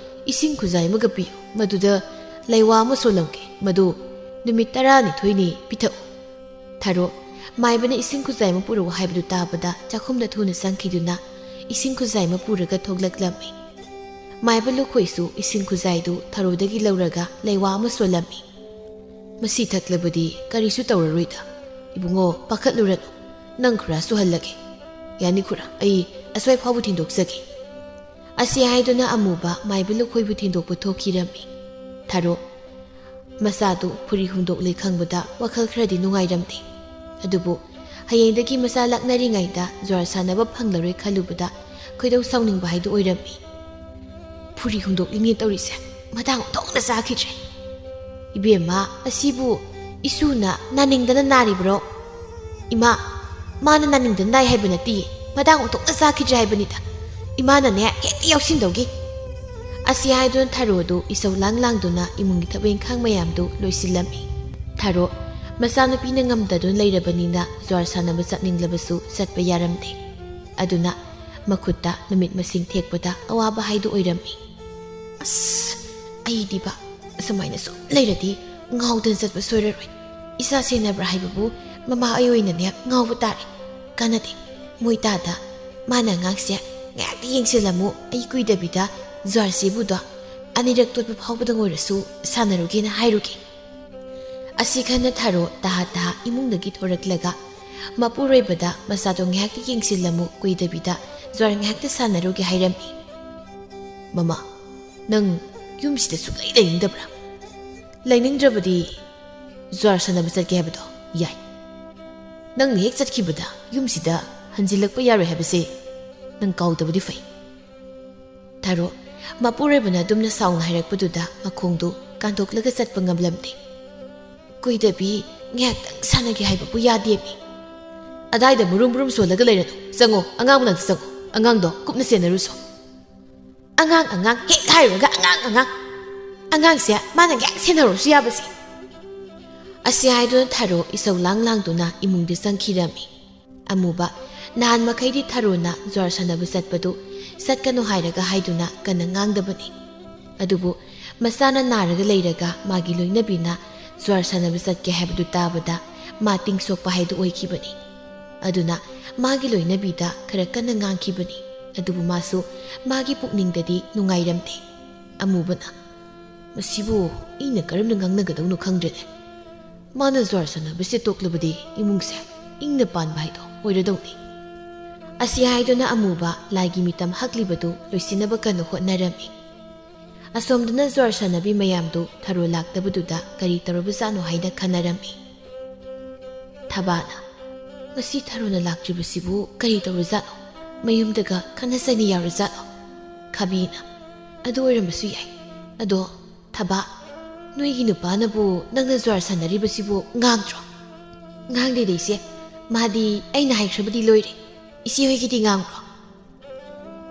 ꯏꯁꯤꯡ ꯈꯨꯖꯥꯏ ꯑꯃꯒ ꯄꯤꯌꯨ꯫ ꯃꯗꯨꯗ ꯂꯩꯋꯥ ꯑꯃ ꯁꯣꯜꯂꯝꯒꯦ꯫ ꯃꯗꯨ "ꯅꯨꯃꯤꯠ ꯇꯔꯥꯅꯤꯊꯣꯏꯅꯤ, ꯄꯤꯊꯛꯎ꯫" ꯊꯥꯔꯣ, ꯃꯥꯏꯕꯅ ꯏꯁꯤꯡ ꯈꯨꯖꯥꯏ ꯑꯃ ꯄꯨꯔꯛꯎ ꯍꯥꯏꯕꯗꯨ ꯇꯥꯕꯗ ꯆꯥꯛꯈꯨꯝꯗ ꯊꯨꯅ ꯆꯪꯈꯤꯗꯨꯅ ꯏꯁꯤꯡ ꯈꯨꯖꯥꯏ ꯑꯃ ꯄꯨꯔꯒ ꯊꯣꯛꯂꯛꯂꯝꯃꯤ꯫ ꯃꯥꯏꯕ ꯂꯨꯈꯣꯏꯁꯨ ꯏꯁꯤꯡ ꯈꯨꯖꯥꯏꯗꯨ ꯊꯥꯔꯣꯗꯒꯤ ꯂꯧꯔꯒ ꯂꯩꯋꯥ ꯑꯃ ꯁꯣꯜꯂꯝꯃꯤ꯫ "ꯃꯁꯤ ꯊꯛꯂꯕꯗꯤ ꯀꯔꯤꯁꯨ ꯇꯧꯔꯔꯣꯏꯗ꯫ ꯏꯕꯨꯡꯉꯣ, ꯄꯥꯈꯠꯂꯨꯔꯅꯨ꯫ ꯅꯪ ꯈꯨꯔꯥ ꯁꯨꯍꯜꯂꯒꯦ꯫ ꯌꯥꯅꯤ ꯈꯨꯔꯥ, ꯑꯩ ꯑꯁ꯭ꯋꯥꯏ ꯐꯥꯎꯕ ꯊꯤꯟꯗꯣꯛꯆꯒꯦ꯫" ꯑꯁꯤ ꯍꯥꯏꯗꯨꯅ ꯑꯃꯨꯕ ꯃꯥꯏꯕ ꯂꯨꯈꯣꯏꯕꯨ ꯊꯤꯟꯗꯣꯛꯄ ꯊꯣꯛꯈꯤꯔꯝꯃꯤ꯫ ꯊꯥꯔꯣ, ꯃꯆꯥꯗꯨ ꯐꯨꯔꯤ ꯍꯨꯝꯗꯣꯛꯂꯦ ꯈꯪꯕꯗ ꯋꯥꯈꯜ ꯈꯔꯗꯤ ꯅꯨꯡꯉꯥꯏꯔꯝꯗꯦ꯫ ꯑꯗꯨꯕꯨ ꯍꯌꯦꯡꯗꯒꯤ ꯃꯆꯥ ꯂꯥꯛꯅꯔꯤꯉꯩꯗ ꯖ꯭ꯋꯥꯔ ꯁꯥꯟꯅꯕ ꯐꯪꯂꯔꯣꯏ ꯈꯜꯂꯨꯕꯗ ꯈꯣꯏꯗꯧ ꯁꯥꯎꯅꯤꯡꯕ ꯍꯥꯏꯗꯨ ꯑꯣꯏꯔꯝꯃꯤ꯫ "ꯐꯨꯔꯤ ꯍꯨꯝꯗꯣꯛꯂꯤꯅꯦ ꯇꯧꯔꯤꯁꯦ, ꯃꯇꯥꯡ ꯑꯣꯟꯊꯣꯛꯅ ꯆꯥꯈꯤꯗ꯭ꯔꯦ꯫ ꯏꯕꯦꯝꯃ, ꯑꯁꯤꯕꯨ ꯏꯁꯨꯅ ꯅꯥꯅꯤꯡꯗꯅ ꯅꯥꯔꯤꯕ꯭ꯔꯣ? ꯏꯃꯥ, ꯃꯥꯅ ꯅꯥꯅꯤꯡꯗꯅ ꯅꯥꯏ ꯍꯥꯏꯕ ꯅꯠꯇꯦ, ꯃꯇꯥꯡ ꯑꯣꯟꯊꯣꯛꯅ ꯆꯥꯈꯤꯗ꯭ꯔꯦ ꯍꯥꯏꯕꯅꯤꯗ꯫ ꯏꯃꯥꯅꯅꯦ ꯍꯦꯛꯇ ꯌꯥꯎꯁꯤꯟꯗꯧꯒꯤ꯫" ꯑꯁꯤ ꯍꯥꯏꯗꯨꯅ ꯊꯥꯔꯣꯗꯨ ꯏꯁꯧ ꯂꯥꯡ ꯂꯥꯡꯗꯨꯅ ꯏꯃꯨꯡꯒꯤ ꯊꯕꯛ ꯏꯪꯈꯥꯡ ꯃꯌꯥꯝꯗꯨ ꯂꯣꯏꯁꯤꯜꯂꯝꯃꯤ꯫ ꯊꯥꯔꯣ, ꯃꯆꯥꯅꯨꯄꯤꯅ ꯉꯝꯗꯗꯨꯅ ꯂꯩꯔꯕꯅꯤꯅ ꯖ꯭ꯋꯥꯔ ꯁꯥꯟꯅꯕ ꯆꯠꯅꯤꯡꯂꯕꯁꯨ ꯆꯠꯄ ꯌꯥꯔꯝꯗꯦ꯫ ꯑꯗꯨꯅ ꯃꯈꯨꯠꯇ ꯅꯨꯃꯤꯠ ꯃꯁꯤꯡ ꯊꯦꯛꯄꯗ ꯑꯋꯥꯕ ꯍꯥꯏꯗꯨ ꯑꯣꯏꯔꯝꯃꯤ꯫ "ꯑꯁ, ꯑꯩꯗꯤꯕ ꯑꯁꯨꯃꯥꯏꯅ ꯁꯨꯝ ꯂꯩꯔꯗꯤ ꯉꯥꯎꯗꯅ ꯆꯠꯄ ꯁꯣꯏꯔꯔꯣꯏ꯫ ꯏꯆꯥ ꯁꯦꯟꯅꯕ꯭ꯔꯥ ꯍꯥꯏꯕꯕꯨ ꯃꯃꯥ ꯑꯩ ꯑꯣꯏꯅꯅꯦ ꯉꯥꯎꯕ ꯇꯥꯔꯦ꯫ ꯀꯥꯟꯅꯗꯦ, ꯃꯣꯏ ꯇꯥꯗ꯫ ꯃꯥꯅ ꯑꯉꯥꯡꯁꯦ ꯉꯥꯏꯍꯥꯛꯇꯤ ꯌꯦꯡꯁꯤꯜꯂꯝꯃꯨ, ꯑꯩ ꯀꯨꯏꯗꯕꯤꯗ ꯖ꯭ꯋꯥꯔ ꯆꯦꯕꯨꯗꯣ ꯑꯅꯤꯔꯛ ꯇꯣꯠꯄ ꯐꯥꯎꯕꯗꯪ ꯑꯣꯏꯔꯁꯨ ꯁꯥꯟꯅꯔꯨꯒꯦꯅ ꯍꯥꯏꯔꯨꯒꯦ꯫" ꯑꯁꯤ ꯈꯟꯅ ꯊꯥꯔꯣ ꯇꯍꯥ ꯇꯍꯥ ꯏꯃꯨꯡꯗꯒꯤ ꯊꯣꯔꯛꯂꯒ ꯃꯄꯨꯔꯣꯏꯕꯗ ꯃꯆꯥꯗꯣ ꯉꯥꯏꯍꯥꯛꯇ ꯌꯦꯡꯁꯤꯜꯂꯝꯃꯨ, ꯀꯨꯏꯗꯕꯤꯗ ꯖ꯭ꯋꯥꯔ ꯉꯥꯏꯍꯥꯛꯇ ꯁꯥꯟꯅꯔꯨꯒꯦ ꯍꯥꯏꯔꯝꯃꯤ꯫ "ꯃꯃꯥ, ꯅꯪ ꯌꯨꯝꯁꯤꯗ ꯁꯨꯛꯂꯩ ꯂꯩꯅꯤꯡꯗꯕ꯭ꯔꯥ? ꯂꯩꯅꯤꯡꯗ꯭ꯔꯕꯗꯤ ꯖ꯭ꯋꯥꯔ ꯁꯥꯟꯅꯕ ꯆꯠꯀꯦ ꯍꯥꯏꯕꯗꯣ ꯌꯥꯏ꯫ ꯅꯪꯅ ꯍꯦꯛ ꯆꯠꯈꯤꯕꯗ ꯌꯨꯝꯁꯤꯗ ꯍꯟꯖꯤꯜꯂꯛꯄ ꯌꯥꯔꯣꯏ ꯍꯥꯏꯕꯁꯦ ꯅꯪ ꯀꯥꯎꯗꯕꯗꯤ ꯐꯩ꯫" ꯊꯥꯔꯣ, ꯃꯄꯨꯔꯣꯏꯕꯅ ꯑꯗꯨꯝꯅ ꯁꯥꯎꯅ ꯍꯥꯏꯔꯛꯄꯗꯨꯗ ꯃꯈꯣꯡꯗꯨ ꯀꯥꯟꯊꯣꯛꯂꯒ ꯆꯠꯄ ꯉꯝꯂꯝꯗꯦ꯫ "ꯀꯨꯏꯗꯕꯤ ꯉꯥꯏꯍꯥꯛꯇꯪ ꯁꯥꯟꯅꯒꯦ ꯍꯥꯏꯕꯕꯨ ꯌꯥꯗꯦꯃꯤ꯫" "ꯑꯗꯥꯏꯗ ꯃꯨꯔꯨꯝ ꯃꯨꯔꯨꯝ ꯁꯣꯜꯂꯒ ꯂꯩꯔꯅꯨ꯫ ꯆꯪꯉꯣ, ꯑꯉꯥꯡ ꯃꯅꯥꯛꯇ ꯆꯪꯉꯣ꯫ ꯑꯉꯥꯡꯗꯣ ꯀꯨꯞꯅ ꯁꯦꯟꯅꯔꯨꯁꯣ꯫" "ꯑꯉꯥꯡ, ꯑꯉꯥꯡ ꯍꯦꯛ ꯍꯥꯏꯔꯨꯔꯒ ꯑꯉꯥꯡ, ꯑꯉꯥꯡ꯫ ꯑꯉꯥꯡꯁꯦ ꯃꯥꯅ ꯉꯥꯏꯍꯥꯛ ꯁꯦꯟꯅꯔꯨꯔꯁꯨ ꯌꯥꯕꯁꯦ꯫" ꯑꯁꯤ ꯍꯥꯏꯗꯨꯅ ꯊꯥꯔꯣ ꯏꯁꯧ ꯂꯥꯡ ꯂꯥꯡꯗꯨꯅ ꯏꯃꯨꯡꯗ ꯆꯪꯈꯤꯔꯝꯃꯤ꯫ ꯑꯃꯨꯕ ꯅꯍꯥꯟ ꯃꯈꯩꯗꯤ ꯊꯥꯔꯣꯅ ꯖ꯭ꯋꯥꯔ ꯁꯥꯟꯅꯕ ꯆꯠꯄꯗꯨ ꯆꯠꯀꯅꯨ ꯍꯥꯏꯔꯒ ꯍꯥꯏꯗꯨꯅ ꯀꯟꯅ ꯉꯥꯡꯗꯕꯅꯤ꯫ ꯑꯗꯨꯕꯨ ꯃꯆꯥꯅ ꯅꯥꯔꯒ ꯂꯩꯔꯒ ꯃꯥꯒꯤ ꯂꯣꯏꯅꯕꯤꯅ ꯖ꯭ꯋꯥꯔ ꯁꯥꯟꯅꯕ ꯆꯠꯀꯦ ꯍꯥꯏꯕꯗꯨ ꯇꯥꯕꯗ ꯃꯥ ꯇꯤꯡꯁꯣꯛꯄ ꯍꯥꯏꯗꯨ ꯑꯣꯏꯈꯤꯕꯅꯤ꯫ ꯑꯗꯨꯅ ꯃꯥꯒꯤ ꯂꯣꯏꯅꯕꯤꯗ ꯈꯔ ꯀꯟꯅ ꯉꯥꯡꯈꯤꯕꯅꯤ꯫ ꯑꯗꯨꯕꯨ ꯃꯥꯁꯨ ꯃꯥꯒꯤ ꯄꯨꯛꯅꯤꯡꯗꯗꯤ ꯅꯨꯡꯉꯥꯏꯔꯝꯗꯦ꯫ ꯑꯃꯨꯕꯅ, "ꯃꯁꯤꯕꯨ ꯑꯩꯅ ꯀꯔꯝꯅ ꯉꯥꯡꯅꯒꯗꯧꯅꯣ ꯈꯪꯗ꯭ꯔꯦꯅꯦ꯫ ꯃꯥꯅ ꯖ꯭ꯋꯥꯔ ꯁꯥꯟꯅꯕꯁꯦ ꯇꯣꯛꯂꯕꯗꯤ ꯏꯃꯨꯡꯁꯦ ꯏꯪꯅ ꯄꯥꯟꯕ ꯍꯥꯏꯗꯣ ꯑꯣꯏꯔꯗꯧꯅꯤ"꯫ ꯑꯁꯤ ꯍꯥꯏꯗꯨꯅ ꯑꯃꯨꯕ ꯂꯥꯏꯒꯤ ꯃꯤꯇꯝ ꯍꯛꯂꯤꯕꯗꯨ ꯂꯣꯏꯁꯤꯟꯅꯕ ꯀꯟꯅ ꯍꯣꯠꯅꯔꯝꯃꯤ꯫ ꯑꯁꯣꯝꯗꯅ ꯖ꯭ꯋꯥꯔ ꯁꯥꯟꯅꯕꯤ ꯃꯌꯥꯝꯗꯨ ꯊꯔꯣ ꯂꯥꯛꯇꯕꯗꯨꯗ ꯀꯔꯤ ꯇꯧꯔꯕꯖꯥꯠꯅꯣ ꯍꯥꯏꯅ ꯈꯟꯅꯔꯝꯃꯤ꯫ ꯊꯕꯥꯅ, "ꯉꯁꯤ ꯊꯔꯣꯅ ꯂꯥꯛꯇ꯭ꯔꯤꯕꯁꯤꯕꯨ ꯀꯔꯤ ꯇꯧꯔꯖꯥꯠꯅꯣ? ꯃꯌꯨꯝꯗꯒ ꯈꯠꯅ ꯆꯩꯅ ꯌꯥꯎꯔꯖꯥꯠꯂꯣ?" ꯈꯥꯕꯤꯅ, "ꯑꯗꯨ ꯑꯣꯏꯔꯝꯕꯁꯨ ꯌꯥꯏ꯫ ꯑꯗꯣ ꯊꯕꯥ, ꯅꯣꯏꯒꯤ ꯅꯨꯄꯥꯅꯕꯨ ꯅꯪꯅ ꯖ꯭ꯋꯥꯔ ꯁꯥꯟꯅꯔꯤꯕꯁꯤꯕꯨ ꯉꯥꯡꯗ꯭ꯔꯣ?" "ꯉꯥꯡꯗꯦꯗ ꯏꯆꯦ, ꯃꯥꯗꯤ ꯑꯩꯅ ꯍꯥꯏꯈ꯭ꯔꯕꯗꯤ ꯂꯣꯏꯔꯦ꯫ ꯏꯆꯦ ꯍꯣꯏꯒꯤꯗꯤ ꯉꯥꯡꯕ꯭ꯔꯣ?"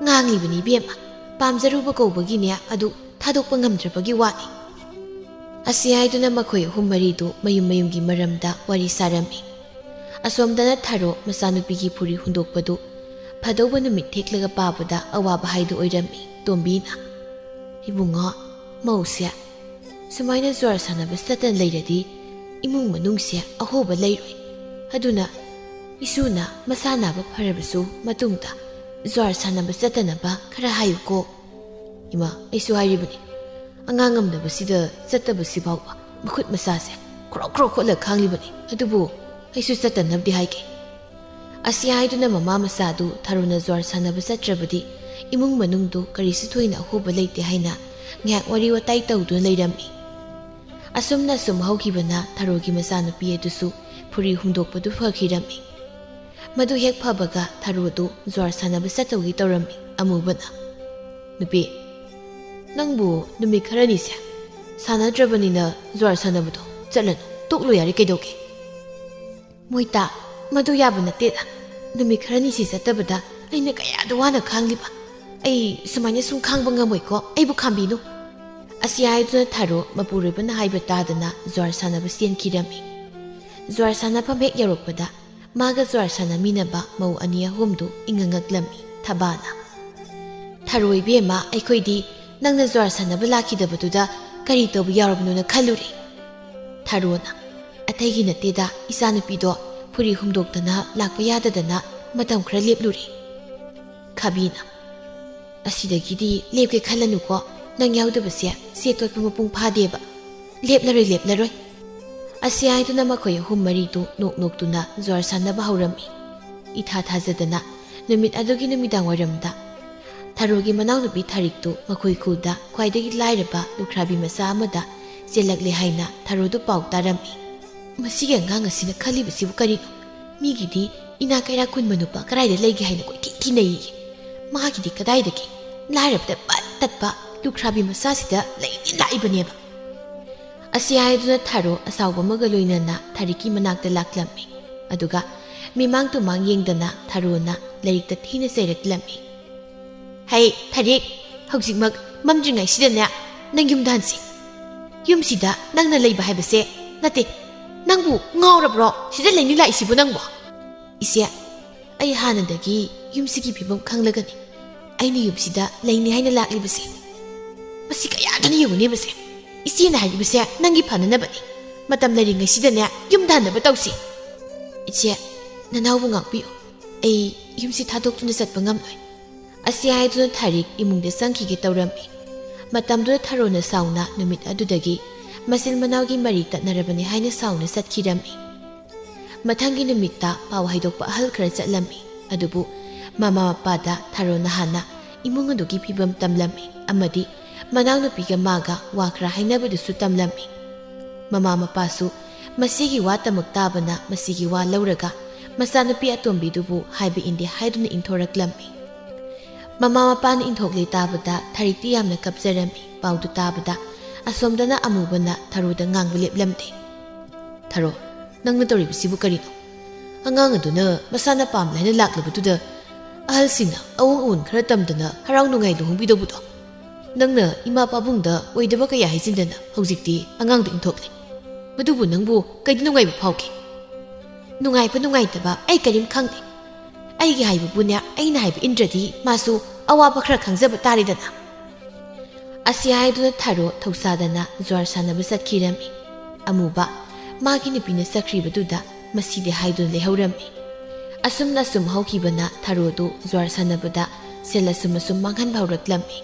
"ꯉꯥꯡꯂꯤꯕꯅꯤ ꯏꯕꯦꯝꯃ, ꯄꯥꯝꯖꯔꯨꯕ ꯀꯧꯕꯒꯤꯅꯦ, ꯑꯗꯨ ꯊꯥꯗꯣꯛꯄ ꯉꯝꯗ꯭ꯔꯕꯒꯤ ꯋꯥꯅꯤ"꯫ ꯑꯁꯤ ꯍꯥꯏꯗꯨꯅ ꯃꯈꯣꯏ ꯑꯍꯨꯝ ꯃꯔꯤꯗꯨ ꯃꯌꯨꯝ ꯃꯌꯨꯝꯒꯤ ꯃꯔꯝꯗ ꯋꯥꯔꯤ ꯁꯥꯔꯝꯃꯤ꯫ ꯑꯁꯣꯝꯗꯅ ꯊꯔꯣ ꯃꯆꯥꯅꯨꯄꯤꯒꯤ ꯐꯨꯔꯤ ꯍꯨꯟꯗꯣꯛꯄꯗꯨ ꯐꯗꯧꯕ ꯅꯨꯃꯤꯠ ꯊꯦꯛꯂꯒ ꯄꯥꯕꯗ ꯑꯋꯥꯕ ꯍꯥꯏꯗꯨ ꯑꯣꯏꯔꯝꯃꯤ꯫ ꯇꯣꯝꯕꯤꯅ, "ꯏꯕꯨꯡꯉꯣ, ꯃꯧꯁꯦ ꯁꯨꯃꯥꯏꯅ ꯖ꯭ꯋꯥꯔ ꯁꯥꯟꯅꯕ ꯆꯠꯇꯅ ꯂꯩꯔꯗꯤ ꯏꯃꯨꯡ ꯃꯅꯨꯡꯁꯦ ꯑꯍꯣꯕ ꯂꯩꯔꯣꯏ꯫ ꯑꯗꯨꯅ ꯏꯁꯨꯅ ꯃꯁꯥ ꯅꯥꯕ ꯐꯔꯕꯁꯨ ꯃꯇꯨꯡꯗ ꯖ꯭ꯋꯥꯔ ꯁꯥꯟꯅꯕ ꯆꯠꯇꯅꯕ ꯈꯔ ꯍꯥꯏꯌꯨꯀꯣ"꯫ "ꯏꯃꯥ, ꯑꯩꯁꯨ ꯍꯥꯏꯔꯤꯕꯅꯤ, ꯑꯉꯥꯡ ꯉꯝꯗꯕꯁꯤꯗ ꯆꯠꯇꯕꯁꯤ ꯐꯥꯎꯕ ꯃꯈꯨꯠ ꯃꯁꯥꯁꯦ ꯈ꯭ꯔꯣꯛ ꯈ꯭ꯔꯣꯛ ꯈꯣꯠꯂ ꯈꯥꯡꯂꯤꯕꯅꯤ꯫ ꯑꯗꯨꯕꯨ ꯑꯩꯁꯨ ꯆꯠꯇꯅꯕꯗꯤ ꯍꯥꯏꯒꯦ"꯫ ꯑꯁꯤ ꯍꯥꯏꯗꯨꯅ ꯃꯃꯥ ꯃꯆꯥꯗꯨ ꯊꯔꯣꯅ ꯖ꯭ꯋꯥꯔ ꯁꯥꯟꯅꯕ ꯆꯠꯇ꯭ꯔꯕꯗꯤ ꯏꯃꯨꯡ ꯃꯅꯨꯡꯗꯨ ꯀꯔꯤꯁꯨ ꯊꯣꯏꯅ ꯑꯍꯣꯕ ꯂꯩꯇꯦ ꯍꯥꯏꯅ ꯉꯥꯏꯍꯥꯛ ꯋꯥꯔꯤ ꯋꯥꯇꯥꯏ ꯇꯧꯗꯨꯅ ꯂꯩꯔꯝꯃꯤ꯫ ꯑꯁꯨꯝꯅ ꯁꯨꯝ ꯍꯧꯈꯤꯕꯅ ꯊꯔꯣꯒꯤ ꯃꯆꯥꯅꯨꯄꯤ ꯑꯗꯨꯁꯨ ꯐꯨꯔꯤ ꯍꯨꯝꯗꯣꯛꯄꯗꯨ ꯐꯈꯤꯔꯝꯃꯤ꯫ ꯃꯗꯨ ꯍꯦꯛ ꯐꯕꯒ ꯊꯔꯣꯗꯨ ꯖ꯭ꯋꯥꯔ ꯁꯥꯟꯅꯕ ꯆꯠꯇꯧꯒꯤ ꯇꯧꯔꯝꯃꯤ꯫ ꯑꯃꯨꯕꯅ, "ꯅꯨꯄꯤ, ꯅꯪꯕꯨ ꯅꯨꯃꯤꯠ ꯈꯔꯅꯤꯁꯦ ꯁꯥꯟꯅꯗ꯭ꯔꯕꯅꯤꯅ ꯖ꯭ꯋꯥꯔ ꯁꯥꯟꯅꯕꯗꯣ ꯆꯠꯂꯅꯨ, ꯇꯣꯛꯂꯣ ꯌꯥꯔꯦ, ꯀꯩꯗꯧꯒꯦ?" "ꯃꯣꯏꯇꯥ, ꯃꯗꯨ ꯌꯥꯕ ꯅꯠꯇꯦꯗ꯫ ꯅꯨꯃꯤꯠ ꯈꯔꯅꯤꯁꯤ ꯆꯠꯇꯕꯗ ꯑꯩꯅ ꯀꯌꯥꯗ ꯋꯥꯅ ꯈꯥꯡꯂꯤꯕ꯫ ꯑꯩ ꯁꯨꯃꯥꯏꯅ ꯁꯨꯝ ꯈꯥꯡꯕ ꯉꯝꯃꯣꯏꯀꯣ, ꯑꯩꯕꯨ ꯈꯥꯝꯕꯤꯅꯨ"꯫ ꯑꯁꯤ ꯍꯥꯏꯗꯨꯅ ꯊꯔꯣ ꯃꯄꯨꯔꯣꯏꯕꯅ ꯍꯥꯏꯕ ꯇꯥꯗꯅ ꯖ꯭ꯋꯥꯔ ꯁꯥꯟꯅꯕ ꯆꯦꯟꯈꯤꯔꯝꯃꯤ꯫ ꯖ꯭ꯋꯥꯔ ꯁꯥꯟꯅꯐꯝ ꯍꯦꯛ ꯌꯧꯔꯛꯄꯗ ꯃꯥꯒ ꯖ꯭ꯋꯥꯔ ꯁꯥꯟꯅꯃꯤꯟꯅꯕ ꯃꯧ ꯑꯅꯤ ꯑꯍꯨꯝꯗꯨ ꯏꯉꯛ ꯉꯛꯂꯝꯃꯤ꯫ ꯊꯕꯥꯅ, "ꯊꯔꯣ ꯏꯕꯦꯝꯃ, ꯑꯩꯈꯣꯏꯗꯤ ꯅꯪꯅ ꯖ꯭ꯋꯥꯔ ꯁꯥꯟꯅꯕ ꯂꯥꯛꯈꯤꯗꯕꯗꯨꯗ ꯀꯔꯤ ꯇꯧꯕ ꯌꯥꯎꯔꯕꯅꯣꯅ ꯈꯜꯂꯨꯔꯦ"꯫ ꯊꯥꯔꯣꯅ, "ꯑꯇꯩꯒꯤ ꯅꯠꯇꯦꯗ, ꯏꯆꯥꯅꯨꯄꯤꯗꯣ ꯐꯨꯔꯤ ꯍꯨꯝꯗꯣꯛꯇꯅ ꯂꯥꯛꯄ ꯌꯥꯗꯗꯅ ꯃꯇꯝ ꯈꯔ ꯂꯦꯞꯂꯨꯔꯦ"꯫ ꯈꯥꯕꯤꯅ, "ꯑꯁꯤꯗꯒꯤꯗꯤ ꯂꯦꯞꯀꯦ ꯈꯜꯂꯅꯨꯀꯣ, ꯅꯪ ꯌꯥꯎꯗꯕꯁꯦ ꯆꯦ ꯇꯣꯠꯄ ꯃꯄꯨꯡ ꯐꯥꯗꯦꯕ꯫ ꯂꯦꯞꯂꯔꯣꯏ, ꯂꯦꯞꯂꯔꯣꯏ"꯫ ꯑꯁꯤ ꯍꯥꯏꯗꯨꯅ ꯃꯈꯣꯏ ꯑꯍꯨꯝ ꯃꯔꯤꯗꯨ ꯅꯣꯛ ꯅꯣꯛꯇꯨꯅ ꯖ꯭ꯋꯥꯔ ꯁꯥꯟꯅꯕ ꯍꯧꯔꯝꯃꯤ꯫ ꯏꯊꯥ ꯊꯥꯖꯗꯅ ꯅꯨꯃꯤꯠ ꯑꯗꯨꯒꯤ ꯅꯨꯃꯤꯗꯥꯡ ꯋꯥꯏꯔꯝꯗ ꯊꯔꯣꯒꯤ ꯃꯅꯥꯎꯅꯨꯄꯤ ꯊꯥꯔꯤꯛꯇꯨ ꯃꯈꯣꯏ ꯈꯨꯜꯗ ꯈ꯭ꯋꯥꯏꯗꯒꯤ ꯂꯥꯏꯔꯕ ꯂꯨꯈ꯭ꯔꯥꯕꯤ ꯃꯆꯥ ꯑꯃꯗ ꯆꯦꯜꯂꯛꯂꯦ ꯍꯥꯏꯅ ꯊꯔꯣꯗꯨ ꯄꯥꯎ ꯇꯥꯔꯝꯃꯤ꯫ "ꯃꯁꯤꯒꯤ ꯑꯉꯥꯡ ꯑꯁꯤꯅ ꯈꯜꯂꯤꯕꯁꯤꯕꯨ ꯀꯔꯤꯅꯣ? ꯃꯤꯒꯤꯗꯤ ꯏꯅꯥ ꯀꯩꯔꯥꯛ ꯈꯨꯟꯕ ꯅꯨꯄꯥ ꯀꯗꯥꯏꯗ ꯂꯩꯒꯦ ꯍꯥꯏꯅ ꯀꯣꯏꯊꯤ ꯊꯤꯅꯩꯌꯦ꯫ ꯃꯥꯒꯤꯗꯤ ꯀꯗꯥꯏꯗꯒꯤ ꯂꯥꯏꯔꯕꯗ ꯄꯠ ꯇꯠꯄ ꯂꯨꯈ꯭ꯔꯥꯕꯤ ꯃꯆꯥꯁꯤꯗ ꯂꯩꯅꯤ ꯂꯥꯛꯏꯕꯅꯦꯕ"꯫ ꯑꯁꯤ ꯍꯥꯏꯗꯨꯅ ꯊꯥꯔꯣ ꯑꯁꯥꯎꯕ ꯑꯃꯒ ꯂꯣꯏꯅꯅ ꯊꯥꯔꯤꯛꯀꯤ ꯃꯅꯥꯛꯇ ꯂꯥꯛꯂꯝꯃꯤ꯫ ꯑꯗꯨꯒ ꯃꯤꯃꯥꯡ ꯇꯨꯃꯥꯡ ꯌꯦꯡꯗꯅ ꯊꯥꯔꯣꯅ ꯂꯥꯏꯔꯤꯛꯇ ꯊꯤꯅ ꯆꯩꯔꯛꯂꯝꯃꯤ꯫ "ꯍꯩ ꯊꯥꯔꯤꯛ, ꯍꯧꯖꯤꯛꯃꯛ ꯃꯝꯗ꯭ꯔꯤꯉꯩꯁꯤꯗꯅꯦ ꯅꯪ ꯌꯨꯝꯗ ꯍꯟꯁꯤ꯫ ꯌꯨꯝꯁꯤꯗ ꯅꯪꯅ ꯂꯩꯕ ꯍꯥꯏꯕꯁꯦ ꯅꯠꯇꯦ꯫ ꯅꯪꯕꯨ ꯉꯥꯎꯔꯕ꯭ꯔꯣ? ꯁꯤꯗ ꯂꯩꯅꯤ ꯂꯥꯛꯏꯁꯤꯕꯨ ꯅꯪꯕꯨ?" "ꯏꯆꯦ, ꯑꯩ ꯍꯥꯟꯅꯗꯒꯤ ꯌꯨꯝꯁꯤꯒꯤ ꯐꯤꯕꯝ ꯈꯪꯂꯒꯅꯤ ꯑꯩꯅ ꯌꯨꯝꯁꯤꯗ ꯂꯩꯅꯤ ꯍꯥꯏꯅ ꯂꯥꯛꯂꯤꯕꯁꯦ꯫ ꯃꯁꯤ ꯀꯌꯥꯗꯅ ꯌꯦꯡꯉꯨꯅꯦꯕꯁꯦ꯫ ꯏꯆꯦꯅ ꯍꯥꯏꯔꯤꯕꯁꯦ ꯅꯪꯒꯤ ꯐꯅꯅꯕꯅꯤ꯫ ꯃꯇꯝ ꯂꯩꯔꯤꯉꯩꯁꯤꯗꯅꯦ ꯌꯨꯝꯗ ꯍꯟꯅꯕ ꯇꯧꯁꯤ꯫ ꯏꯆꯦ, ꯅꯅꯥꯎꯕꯨ ꯉꯥꯛꯄꯤꯌꯨ꯫ ꯑꯩ ꯌꯨꯝꯁꯤ ꯊꯥꯗꯣꯛꯇꯨꯅ ꯆꯠꯄ ꯉꯝꯂꯣꯏ"꯫ ꯑꯁꯤ ꯍꯥꯏꯗꯨꯅ ꯊꯥꯔꯤꯛ ꯏꯃꯨꯡꯗ ꯆꯪꯈꯤꯒꯦ ꯇꯧꯔꯝꯃꯤ꯫ ꯃꯇꯝꯗꯨꯗ ꯊꯥꯔꯣꯅ ꯁꯥꯎꯅ ꯅꯨꯃꯤꯠ ꯑꯗꯨꯗꯒꯤ ꯃꯆꯤꯟ ꯃꯅꯥꯎꯒꯤ ꯃꯔꯤ ꯇꯠꯅꯔꯕꯅꯤ ꯍꯥꯏꯅ ꯁꯥꯎꯅ ꯆꯠꯈꯤꯔꯝꯃꯤ꯫ ꯃꯊꯪꯒꯤ ꯅꯨꯃꯤꯠꯇ ꯄꯥꯎ ꯍꯥꯏꯗꯣꯛꯄ ꯑꯍꯜ ꯈꯔ ꯆꯠꯂꯝꯃꯤ꯫ ꯑꯗꯨꯕꯨ ꯃꯃꯥ ꯃꯄꯥꯗ ꯊꯥꯔꯣꯅ ꯍꯥꯟꯅ ꯏꯃꯨꯡ ꯑꯗꯨꯒꯤ ꯐꯤꯕꯝ ꯇꯝꯂꯝꯃꯤ ꯑꯃꯗꯤ ꯃꯅꯥꯎꯅꯨꯄꯤꯒ ꯃꯥꯒ ꯋꯥ ꯈꯔ ꯍꯥꯏꯅꯕꯗꯨꯁꯨ ꯇꯝꯂꯝꯃꯤ꯫ ꯃꯃꯥ ꯃꯄꯥꯁꯨ ꯃꯁꯤꯒꯤ ꯋꯥ ꯇꯃꯛ ꯇꯥꯕꯅ ꯃꯁꯤꯒꯤ ꯋꯥ ꯂꯧꯔꯒ ꯃꯆꯥꯅꯨꯄꯤ ꯑꯇꯣꯝꯕꯤꯗꯨꯕꯨ ꯍꯥꯏꯕ ꯏꯟꯗꯦ ꯍꯥꯏꯗꯨꯅ ꯏꯟꯊꯣꯔꯛꯂꯝꯃꯤ꯫ ꯃꯃꯥ ꯃꯄꯥꯅ ꯏꯟꯊꯣꯛꯂꯦ ꯇꯥꯕꯗ ꯊꯥꯔꯤꯛꯇꯤ ꯌꯥꯝꯅ ꯀꯞꯆꯔꯝꯃꯤ꯫ ꯄꯥꯎꯗꯨ ꯇꯥꯕꯗ ꯑꯁꯣꯝꯗꯅ ꯑꯃꯨꯕꯅ ꯊꯔꯣꯗ ꯉꯥꯡꯕ ꯂꯦꯞꯂꯝꯗꯦ꯫ "ꯊꯔꯣ, ꯅꯪꯅ ꯇꯧꯔꯤꯕꯁꯤꯕꯨ ꯀꯔꯤꯅꯣ? ꯑꯉꯥꯡ ꯑꯗꯨꯅ ꯃꯁꯥꯅ ꯄꯥꯝꯂꯦ ꯍꯥꯏꯅ ꯂꯥꯛꯂꯕꯗꯨꯗ ꯑꯍꯜꯁꯤꯡꯅ ꯑꯑꯣꯡ ꯑꯑꯣꯟ ꯈꯔ ꯇꯝꯗꯅ ꯍꯔꯥꯎ ꯅꯨꯡꯉꯥꯏ ꯂꯨꯍꯣꯡꯕꯤꯗꯧꯕꯗꯣ꯫ ꯅꯪꯅ ꯏꯃꯥ ꯄꯥꯕꯨꯡꯗ ꯑꯣꯏꯗꯕ ꯀꯌꯥ ꯍꯥꯏꯖꯤꯟꯗꯅ ꯍꯧꯖꯤꯛꯇꯤ ꯑꯉꯥꯡꯗ ꯏꯟꯊꯣꯛꯂꯦ꯫ ꯃꯗꯨꯕꯨ ꯅꯪꯕꯨ ꯀꯩꯗ ꯅꯨꯡꯉꯥꯏꯕ ꯐꯥꯎꯒꯦ?" "ꯅꯨꯡꯉꯥꯏꯕ ꯅꯨꯡꯉꯥꯏꯇꯕ ꯑꯩ ꯀꯔꯤꯝ ꯈꯪꯗꯦ꯫ ꯑꯩꯒꯤ ꯍꯥꯏꯕꯕꯨꯅꯦ, ꯑꯩꯅ ꯍꯥꯏꯕ ꯏꯟꯗ꯭ꯔꯗꯤ ꯃꯥꯁꯨ ꯑꯋꯥꯕ ꯈꯔ ꯈꯪꯖꯕ ꯇꯥꯔꯦꯗꯅ"꯫ ꯑꯁꯤ ꯍꯥꯏꯗꯨꯅ ꯊꯥꯔꯣ ꯊꯧꯁꯥꯗꯅ ꯖ꯭ꯋꯥꯔ ꯁꯥꯟꯅꯕ ꯆꯠꯈꯤꯔꯝꯃꯤ꯫ ꯑꯃꯨꯕ, ꯃꯥꯒꯤ ꯅꯨꯄꯤꯅ ꯆꯠꯈ꯭ꯔꯤꯕꯗꯨꯗ ꯃꯁꯤꯗꯤ ꯍꯥꯏꯗꯨꯅ ꯂꯩꯍꯧꯔꯝꯃꯤ꯫ ꯑꯁꯨꯝꯅ ꯑꯁꯨꯝ ꯍꯧꯈꯤꯕꯅ ꯊꯔꯣꯗꯨ ꯖ꯭ꯋꯥꯔ ꯁꯥꯟꯅꯕꯗ ꯁꯦꯜ ꯑꯁꯨꯝ ꯑꯁꯨꯝ ꯃꯥꯡꯍꯟꯕ ꯍꯧꯔꯛꯂꯝꯃꯤ꯫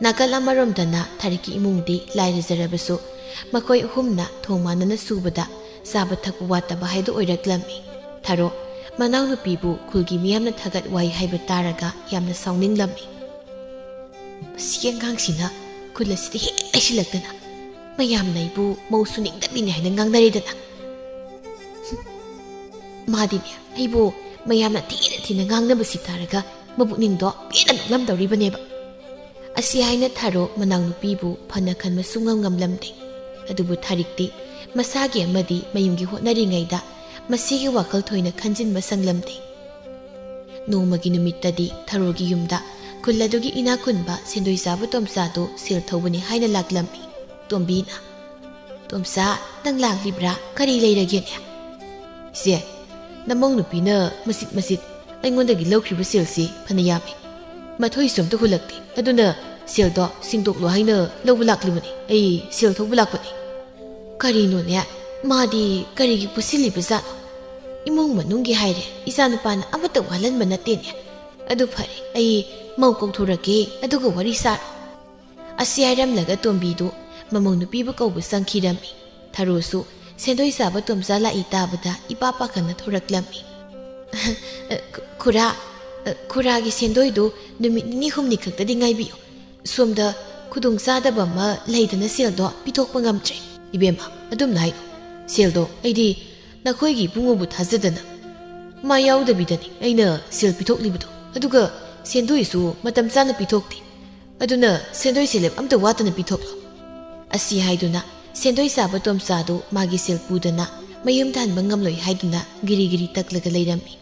ꯅꯥꯀꯜ ꯑꯃꯔꯣꯝꯗꯅ ꯊꯥꯔꯤꯛꯀꯤ ꯏꯃꯨꯡꯗꯤ ꯂꯥꯏꯔꯖꯔꯕꯁꯨ ꯃꯈꯣꯏ ꯑꯍꯨꯝꯅ ꯊꯣꯡ ꯃꯥꯟꯅꯅ ꯁꯨꯕꯗ ꯆꯥꯕ ꯊꯛꯄ ꯋꯥꯠꯇꯕ ꯍꯥꯏꯗꯨ ꯑꯣꯏꯔꯛꯂꯝꯃꯤ꯫ ꯊꯔꯣ ꯃꯅꯥꯎꯅꯨꯄꯤꯕꯨ ꯈꯨꯜꯒꯤ ꯃꯤꯌꯥꯝꯅ ꯊꯥꯒꯠ ꯋꯥꯍꯩ ꯍꯥꯏꯕ ꯇꯥꯔꯒ ꯌꯥꯝꯅ ꯁꯥꯎꯅꯤꯡꯂꯝꯃꯤ꯫ "ꯃꯁꯤꯒꯤ ꯑꯉꯥꯡꯁꯤꯅ ꯈꯨꯜ ꯑꯁꯤꯗ ꯍꯦꯛ ꯂꯩꯁꯤꯜꯂꯛꯇꯅ ꯃꯌꯥꯝꯅ ꯑꯩꯕꯨ ꯃꯧ ꯁꯨꯅꯤꯡꯗꯕꯤꯅꯤ ꯍꯥꯏꯅ ꯉꯥꯡꯅꯔꯦꯗꯅ꯫ ꯃꯥꯗꯤꯅꯦ, ꯑꯩꯕꯨ ꯃꯌꯥꯝꯅ ꯊꯤꯅ ꯊꯤꯅ ꯉꯥꯡꯅꯕꯁꯤ ꯇꯥꯔꯒ ꯃꯕꯨꯛꯅꯤꯡꯗꯣ ꯄꯦꯟꯅ ꯅꯣꯛꯂꯝꯗꯧꯔꯤꯕꯅꯦꯕ"꯫ ꯑꯁꯤ ꯍꯥꯏꯅ ꯊꯔꯣ ꯃꯅꯥꯎꯅꯨꯄꯤꯕꯨ ꯐꯅ ꯈꯟꯕ ꯁꯨꯡꯉꯝ ꯉꯝꯂꯝꯗꯦ꯫ ꯑꯗꯨꯕꯨ ꯊꯥꯔꯤꯛꯇꯤ ꯃꯁꯥꯒꯤ ꯑꯃꯗꯤ ꯃꯌꯨꯝꯒꯤ ꯍꯣꯠꯅꯔꯤꯉꯩꯗ ꯃꯁꯤꯒꯤ ꯋꯥꯈꯜ ꯊꯣꯏꯅ ꯈꯟꯖꯤꯟꯕ ꯁꯪꯂꯝꯗꯦ꯫ ꯅꯣꯡꯃꯒꯤ ꯅꯨꯃꯤꯠꯇꯗꯤ ꯊꯔꯣꯒꯤ ꯌꯨꯝꯗ ꯈꯨꯜ ꯑꯗꯨꯒꯤ ꯏꯅꯥꯛ ꯈꯨꯟꯕ ꯁꯦꯟꯗꯣꯏ ꯆꯥꯕ ꯇꯣꯝꯆꯥꯗꯨ ꯁꯦꯜ ꯊꯧꯕꯅꯤ ꯍꯥꯏꯅ ꯂꯥꯛꯂꯝꯃꯤ꯫ ꯇꯣꯝꯕꯤꯅ, "ꯇꯣꯝꯆꯥ, ꯅꯪ ꯂꯥꯛꯂꯤꯕ꯭ꯔꯥ? ꯀꯔꯤ ꯂꯩꯔꯒꯦꯅꯦ?" "ꯏꯆꯦ, ꯅꯃꯧ ꯅꯨꯄꯤꯅ ꯃꯆꯤꯠ ꯃꯆꯤꯠ ꯑꯩꯉꯣꯟꯗꯒꯤ ꯂꯧꯈ꯭ꯔꯤꯕ ꯁꯦꯜꯁꯤ ꯐꯅ ꯌꯥꯝꯃꯤ꯫ ꯃꯊꯣꯏꯁꯨ ꯑꯝꯇ ꯍꯨꯜꯂꯛꯇꯦ꯫ ꯑꯗꯨꯅ ꯁꯦꯜꯗꯣ ꯁꯤꯡꯗꯣꯛꯂꯣ ꯍꯥꯏꯅ ꯂꯧꯕ ꯂꯥꯛꯂꯤꯕꯅꯤ꯫ ꯑꯩ ꯁꯦꯜ ꯊꯧꯕ ꯂꯥꯛꯄꯅꯤ"꯫ "ꯀꯔꯤꯅꯣꯅꯦ? ꯃꯥꯗꯤ ꯀꯔꯤꯒꯤ ꯄꯨꯁꯤꯜꯂꯤꯕꯖꯥꯠꯅꯣ? ꯏꯃꯨꯡ ꯃꯅꯨꯡꯒꯤ ꯍꯥꯏꯔꯦ, ꯏꯆꯥꯅꯨꯄꯥꯅ ꯑꯃꯠꯇ ꯋꯥꯍꯜꯍꯟꯕ ꯅꯠꯇꯦꯅꯦ꯫ ꯑꯗꯨ ꯐꯔꯦ, ꯑꯩ ꯃꯧ ꯀꯧꯊꯣꯔꯛꯀꯦ, ꯑꯗꯨꯒ ꯋꯥꯔꯤ ꯁꯥꯔꯣ"꯫ ꯑꯁꯤ ꯍꯥꯏꯔꯝꯂꯒ ꯇꯣꯝꯕꯤꯗꯨ ꯃꯃꯧ ꯅꯨꯄꯤꯕꯨ ꯀꯧꯕ ꯆꯪꯈꯤꯔꯝꯃꯤ꯫ ꯊꯔꯣꯁꯨ ꯁꯦꯟꯗꯣꯏ ꯆꯥꯕ ꯇꯣꯝꯆꯥ ꯂꯥꯛꯏ ꯇꯥꯕꯗ ꯏꯄꯥ ꯄꯥꯈꯠꯅ ꯊꯣꯔꯛꯂꯝꯃꯤ꯫ "ꯈꯨꯔꯥ, ꯈꯨꯔꯥꯒꯤ ꯁꯦꯟꯗꯣꯏꯗꯨ ꯅꯨꯃꯤꯠ ꯅꯤꯅꯤ ꯍꯨꯝꯅꯤ ꯈꯛꯇꯗꯤ ꯉꯥꯏꯕꯤꯌꯨ꯫ ꯁꯣꯝꯗ ꯈꯨꯗꯣꯡ ꯆꯥꯗꯕ ꯑꯃ ꯂꯩꯗꯅ ꯁꯦꯜꯗꯣ ꯄꯤꯊꯣꯛꯄ ꯉꯝꯗ꯭ꯔꯦ"꯫ "ꯏꯕꯦꯝꯃ, ꯑꯗꯨꯝꯅ ꯍꯥꯏꯅꯨ꯫ ꯁꯦꯜꯗꯣ ꯑꯩꯗꯤ ꯅꯈꯣꯏꯒꯤ ꯏꯕꯨꯡꯉꯣꯕꯨ ꯊꯥꯖꯗꯅ ꯃꯥ ꯌꯥꯎꯗꯕꯤꯗꯅꯤ ꯑꯩꯅ ꯁꯦꯜ ꯄꯤꯊꯣꯛꯂꯤꯕꯗꯣ꯫ ꯑꯗꯨꯒ ꯁꯦꯟꯗꯣꯏꯁꯨ ꯃꯇꯝ ꯆꯥꯅ ꯄꯤꯊꯣꯛꯇꯦ꯫ ꯑꯗꯨꯅ ꯁꯦꯟꯗꯣꯏ ꯁꯦꯂꯦꯞ ꯑꯝꯇ ꯋꯥꯠꯇꯅ ꯄꯤꯊꯣꯛꯂꯣ"꯫ ꯑꯁꯤ ꯍꯥꯏꯗꯨꯅ ꯁꯦꯟꯗꯣꯏ ꯆꯥꯕ ꯇꯣꯝꯆꯥꯗꯨ ꯃꯥꯒꯤ ꯁꯦꯜ ꯄꯨꯗꯅ ꯃꯌꯨꯝꯗ ꯍꯟꯕ ꯉꯝꯂꯣꯏ ꯍꯥꯏꯗꯨꯅ ꯒꯤꯔꯤ ꯒꯤꯔꯤ ꯇꯛꯂꯒ ꯂꯩꯔꯝꯃꯤ꯫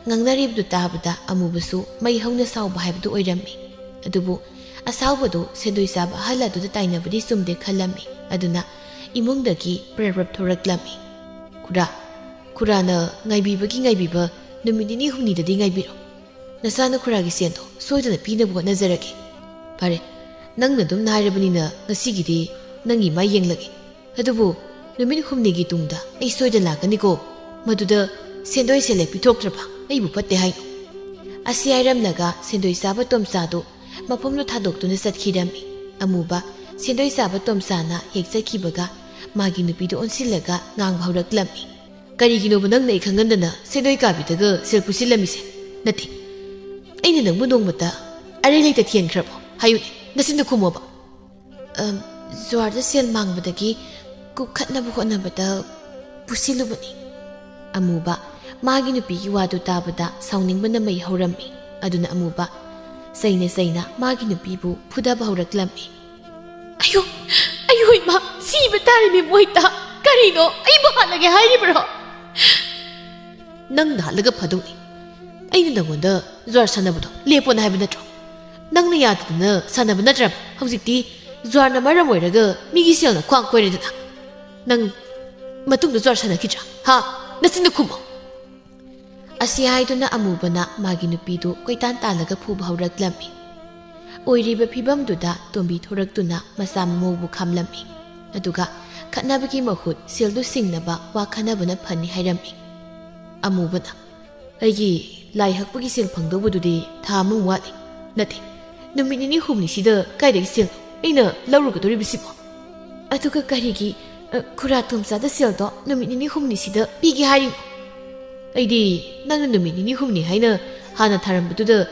ꯉꯥꯡꯅꯔꯤꯕꯗꯨ ꯇꯥꯕꯗ ꯑꯃꯨꯕꯁꯨ ꯃꯩ ꯍꯧꯅ ꯁꯥꯎꯕ ꯍꯥꯏꯕꯗꯨ ꯑꯣꯏꯔꯝꯃꯤ꯫ ꯑꯗꯨꯕꯨ ꯑꯁꯥꯎꯕꯗꯨ ꯁꯦꯟꯗꯣꯏ ꯆꯥꯕ ꯑꯍꯜ ꯑꯗꯨꯗ ꯇꯥꯏꯅꯕꯗꯤ ꯆꯨꯝꯗꯦ ꯈꯜꯂꯝꯃꯤ꯫ ꯑꯗꯨꯅ ꯏꯃꯨꯡꯗꯒꯤ ꯄ꯭ꯔꯞ ꯄ꯭ꯔꯞ ꯊꯣꯔꯛꯂꯝꯃꯤ꯫ "ꯈꯨꯔꯥ, ꯈꯨꯔꯥꯅ ꯉꯥꯏꯕꯤꯕꯒꯤ ꯉꯥꯏꯕꯤꯕ ꯅꯨꯃꯤꯠ ꯅꯤꯅꯤ ꯍꯨꯝꯅꯤꯗꯗꯤ ꯉꯥꯏꯕꯤꯔꯣ꯫ ꯅꯆꯥꯅ ꯈꯨꯔꯥꯒꯤ ꯁꯦꯟꯗꯣ ꯁꯣꯏꯗꯅ ꯄꯤꯅꯕ ꯍꯣꯠꯅꯖꯔꯒꯦ꯫ ꯐꯔꯦ, ꯅꯪꯅ ꯑꯗꯨꯝ ꯍꯥꯏꯔꯕꯅꯤꯅ ꯉꯁꯤꯒꯤꯗꯤ ꯅꯪꯒꯤ ꯃꯥꯏ ꯌꯦꯡꯂꯒꯦ꯫ "ꯑꯗꯨꯕꯨ ꯅꯨꯃꯤꯠ ꯍꯨꯝꯅꯤꯒꯤ ꯇꯨꯡꯗ ꯑꯩ ꯁꯣꯏꯗꯅ ꯂꯥꯛꯀꯅꯤꯀꯣ꯫ ꯃꯗꯨꯗ ꯁꯦꯟꯗꯣꯏ ꯁꯦꯜꯂꯦꯞ ꯄꯤꯊꯣꯛꯇ꯭ꯔꯕ ꯑꯩꯕꯨ ꯐꯠꯇꯦ ꯍꯥꯏꯅꯨ"꯫ ꯑꯁꯤ ꯍꯥꯏꯔꯝꯂꯒ ꯁꯦꯟꯗꯣꯏ ꯆꯥꯕ ꯇꯣꯝꯆꯥꯗꯨ ꯃꯐꯝꯗꯨ ꯊꯥꯗꯣꯛꯇꯨꯅ ꯆꯠꯈꯤꯔꯝꯃꯤ꯫ ꯑꯃꯨꯕ ꯁꯦꯟꯗꯣꯏ ꯆꯥꯕ ꯇꯣꯝꯆꯥꯅ ꯍꯦꯛ ꯆꯠꯈꯤꯕꯒ ꯃꯥꯒꯤ ꯅꯨꯄꯤꯗꯨ ꯑꯣꯟꯁꯤꯜꯂꯒ ꯉꯥꯡꯕ ꯍꯧꯔꯛꯂꯝꯃꯤ꯫ "ꯀꯔꯤꯒꯤꯅꯣꯕ ꯅꯪꯅ ꯑꯩ ꯈꯪꯍꯟꯗꯅ ꯁꯦꯟꯗꯣꯏ ꯀꯥꯕꯤꯗꯒ ꯁꯦꯜ ꯄꯨꯁꯤꯜꯂꯝꯃꯤꯁꯦ? ꯅꯠꯇꯦ, ꯑꯩꯅ ꯅꯪꯕꯨ ꯅꯣꯡꯃꯇ ꯑꯔꯩ ꯂꯩꯇ ꯊꯤꯍꯟꯈ꯭ꯔꯕꯣ? ꯍꯥꯏꯌꯨꯅꯦ, ꯅꯆꯤꯟꯗ ꯈꯨꯝꯃꯣꯕ"꯫ "ꯑꯝ, ꯖꯨꯋꯥꯔꯗ ꯁꯦꯜ ꯃꯥꯡꯕꯗꯒꯤ ꯀꯨꯞꯈꯠꯅꯕ ꯍꯣꯠꯅꯕꯗ ꯄꯨꯁꯤꯜꯂꯨꯕꯅꯤ"꯫ ꯑꯃꯨꯕ ꯃꯥꯒꯤ ꯅꯨꯄꯤꯒꯤ ꯋꯥꯗꯨ ꯇꯥꯕꯗ ꯁꯥꯎꯅꯤꯡꯕꯅ ꯃꯩ ꯍꯧꯔꯝꯃꯤ꯫ ꯑꯗꯨꯅ ꯑꯃꯨꯕ ꯆꯩꯅ ꯆꯩꯅ ꯃꯥꯒꯤ ꯅꯨꯄꯤꯕꯨ ꯐꯨꯗꯕ ꯍꯧꯔꯛꯂꯝꯃꯤ꯫ "ꯑꯌꯣ, ꯑꯌꯣ ꯏꯃꯥ, ꯁꯤꯕ ꯇꯥꯔꯦ ꯃꯦꯝ ꯃꯣꯏꯇꯥ꯫ ꯀꯔꯤꯅꯣ ꯑꯩꯕꯨ ꯍꯥꯠꯂꯒꯦ ꯍꯥꯏꯔꯤꯕ꯭ꯔꯣ?" "ꯅꯪꯅ ꯍꯥꯠꯂꯒ ꯐꯗꯧꯅꯤ꯫ ꯑꯩꯅ ꯅꯪꯉꯣꯟꯗ ꯖꯨꯋꯥꯔ ꯁꯥꯟꯅꯕꯗꯣ ꯂꯦꯞꯄꯣꯅ ꯍꯥꯏꯕ ꯅꯠꯇ꯭ꯔꯣ? ꯅꯪꯅ ꯌꯥꯗꯗꯅ ꯁꯥꯟꯅꯕ ꯅꯠꯇ꯭ꯔꯕ? ꯍꯧꯖꯤꯛꯇꯤ ꯖꯨꯋꯥꯔꯅ ꯃꯔꯝ ꯑꯣꯏꯔꯒ ꯃꯤꯒꯤ ꯁꯦꯜꯅ ꯈ꯭ꯋꯥꯡ ꯀꯣꯏꯔꯦꯗꯅ꯫ ꯅꯪ ꯃꯇꯨꯡꯗ ꯖꯨꯋꯥꯔ ꯁꯥꯟꯅꯈꯤꯗ꯭ꯔꯥ? ꯍꯥ? ꯅꯆꯤꯟꯗ ꯈꯨꯝꯃꯣ"꯫ ꯑꯁꯤ ꯍꯥꯏꯗꯨꯅ ꯑꯃꯨꯕꯅ ꯃꯥꯒꯤ ꯅꯨꯄꯤꯗꯨ ꯀꯣꯏꯇꯥꯟ ꯇꯥꯜꯂꯒ ꯐꯨꯕ ꯍꯧꯔꯛꯂꯝꯃꯤ꯫ ꯑꯣꯏꯔꯤꯕ ꯐꯤꯕꯝꯗꯨꯗ ꯇꯣꯝꯕꯤ ꯊꯣꯔꯛꯇꯨꯅ ꯃꯆꯥ ꯃꯃꯧꯕꯨ ꯈꯥꯝꯂꯝꯃꯤ꯫ ꯑꯗꯨꯒ ꯈꯠꯅꯕꯒꯤ ꯃꯍꯨꯠ ꯁꯦꯜꯗꯨ ꯁꯤꯡꯅꯕ ꯋꯥ ꯈꯟꯅꯕꯅ ꯐꯅꯤ ꯍꯥꯏꯔꯝꯃꯤ꯫ ꯑꯃꯨꯕꯅ, "ꯑꯩꯒꯤ ꯂꯥꯏ ꯍꯛꯄꯒꯤ ꯁꯦꯜ ꯐꯪꯗꯧꯕꯗꯨꯗꯤ ꯊꯥ ꯑꯃꯃꯨꯛ ꯋꯥꯠꯂꯤ꯫ ꯅꯠꯇꯦ, ꯅꯨꯃꯤꯠ ꯅꯤꯅꯤ ꯍꯨꯝꯅꯤꯁꯤꯗ ꯀꯥꯏꯗꯒꯤ ꯁꯦꯜꯅꯣ ꯑꯩꯅ ꯂꯧꯔꯨꯒꯗꯧꯔꯤꯕꯁꯤꯕꯣ? ꯑꯗꯨꯒ ꯀꯔꯤꯒꯤ, ꯑ, ꯈꯨꯔꯥ ꯇꯣꯝꯆꯥꯗ ꯁꯦꯜꯗꯣ ꯅꯨꯃꯤꯠ ꯅꯤꯅꯤ ꯍꯨꯝꯅꯤꯁꯤꯗ ꯄꯤꯒꯦ ꯍꯥꯏꯔꯤꯅꯣ? ꯑꯩꯗꯤ ꯅꯪꯅ ꯅꯨꯃꯤꯠ ꯅꯤꯅꯤ ꯍꯨꯝꯅꯤ ꯍꯥꯏꯅ ꯍꯥꯟꯅ ꯊꯥꯔꯝꯕꯗꯨꯗ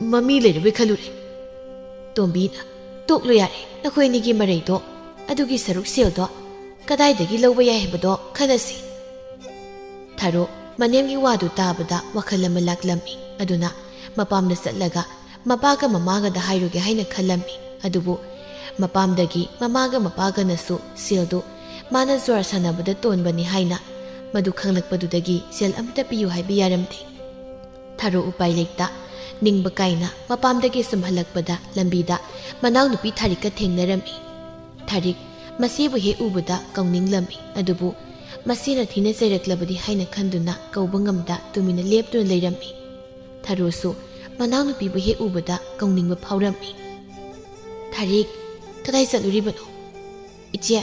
ꯃꯃꯤ ꯂꯩꯔꯕꯣꯏ ꯈꯜꯂꯨꯔꯦ"꯫ ꯇꯣꯝꯕꯤꯅ, "ꯇꯣꯛꯂꯣ ꯌꯥꯔꯦ, ꯅꯈꯣꯏ ꯑꯅꯤꯒꯤ ꯃꯔꯩꯗꯣ꯫ ꯑꯗꯨꯒꯤ ꯁꯔꯨꯛ ꯁꯦꯜꯗꯣ ꯀꯗꯥꯏꯗꯒꯤ ꯂꯧꯕ ꯌꯥꯏ ꯍꯥꯏꯕꯗꯣ ꯈꯟꯅꯁꯤ"꯫ ꯊꯥꯔꯣ ꯃꯅꯦꯝꯒꯤ ꯋꯥꯗꯨ ꯇꯥꯕꯗ ꯋꯥꯈꯜ ꯑꯃ ꯂꯥꯛꯂꯝꯃꯤ꯫ ꯑꯗꯨꯅ ꯃꯄꯥꯝꯗ ꯆꯠꯂꯒ ꯃꯄꯥꯒ ꯃꯃꯥꯒꯗ ꯍꯥꯏꯔꯨꯒꯦ ꯍꯥꯏꯅ ꯈꯜꯂꯝꯃꯤ꯫ ꯑꯗꯨꯕꯨ ꯃꯄꯥꯝꯗꯒꯤ ꯃꯃꯥꯒ ꯃꯄꯥꯒꯅꯁꯨ ꯁꯦꯜꯗꯨ ꯃꯥꯅ ꯖꯨꯋꯥꯔ ꯁꯥꯟꯅꯕꯗ ꯇꯣꯟꯕꯅꯤ ꯍꯥꯏꯅ, ꯃꯗꯨ ꯈꯪꯂꯛꯄꯗꯨꯗꯒꯤ ꯁꯦꯜ ꯑꯃꯠꯇ ꯄꯤꯌꯨ ꯍꯥꯏꯕ ꯌꯥꯔꯝꯗꯦ꯫ ꯊꯥꯔꯣ ꯎꯄꯥꯏ ꯂꯩꯇ ꯅꯤꯡꯕ ꯀꯥꯏꯅ ꯃꯄꯥꯝꯗꯒꯤ ꯁꯨꯝ ꯍꯜꯂꯛꯄꯗ ꯂꯝꯕꯤꯗ ꯃꯅꯥꯎꯅꯨꯄꯤ ꯊꯥꯔꯤꯛꯀ ꯊꯦꯡꯅꯔꯝꯃꯤ꯫ ꯊꯥꯔꯤꯛ ꯃꯆꯦꯕꯨ ꯍꯦꯛ ꯎꯕꯗ ꯀꯧꯅꯤꯡꯂꯝꯃꯤ, ꯑꯗꯨꯕꯨ ꯃꯆꯦꯅ ꯊꯤꯅ ꯆꯩꯔꯛꯂꯕꯗꯤ ꯍꯥꯏꯅ ꯈꯟꯗꯨꯅ ꯀꯧꯕ ꯉꯝꯗ ꯇꯨꯃꯤꯟꯅ ꯂꯦꯞꯇꯨꯅ ꯂꯩꯔꯝꯃꯤ꯫ ꯊꯥꯔꯣꯁꯨ ꯃꯅꯥꯎꯅꯨꯄꯤꯕꯨ ꯍꯦꯛ ꯎꯕꯗ ꯀꯧꯅꯤꯡꯕ ꯐꯥꯎꯔꯝꯃꯤ꯫ "ꯊꯥꯔꯤꯛ, ꯀꯗꯥꯏ ꯆꯠꯂꯨꯔꯤꯕꯅꯣ?" "ꯏꯆꯦ,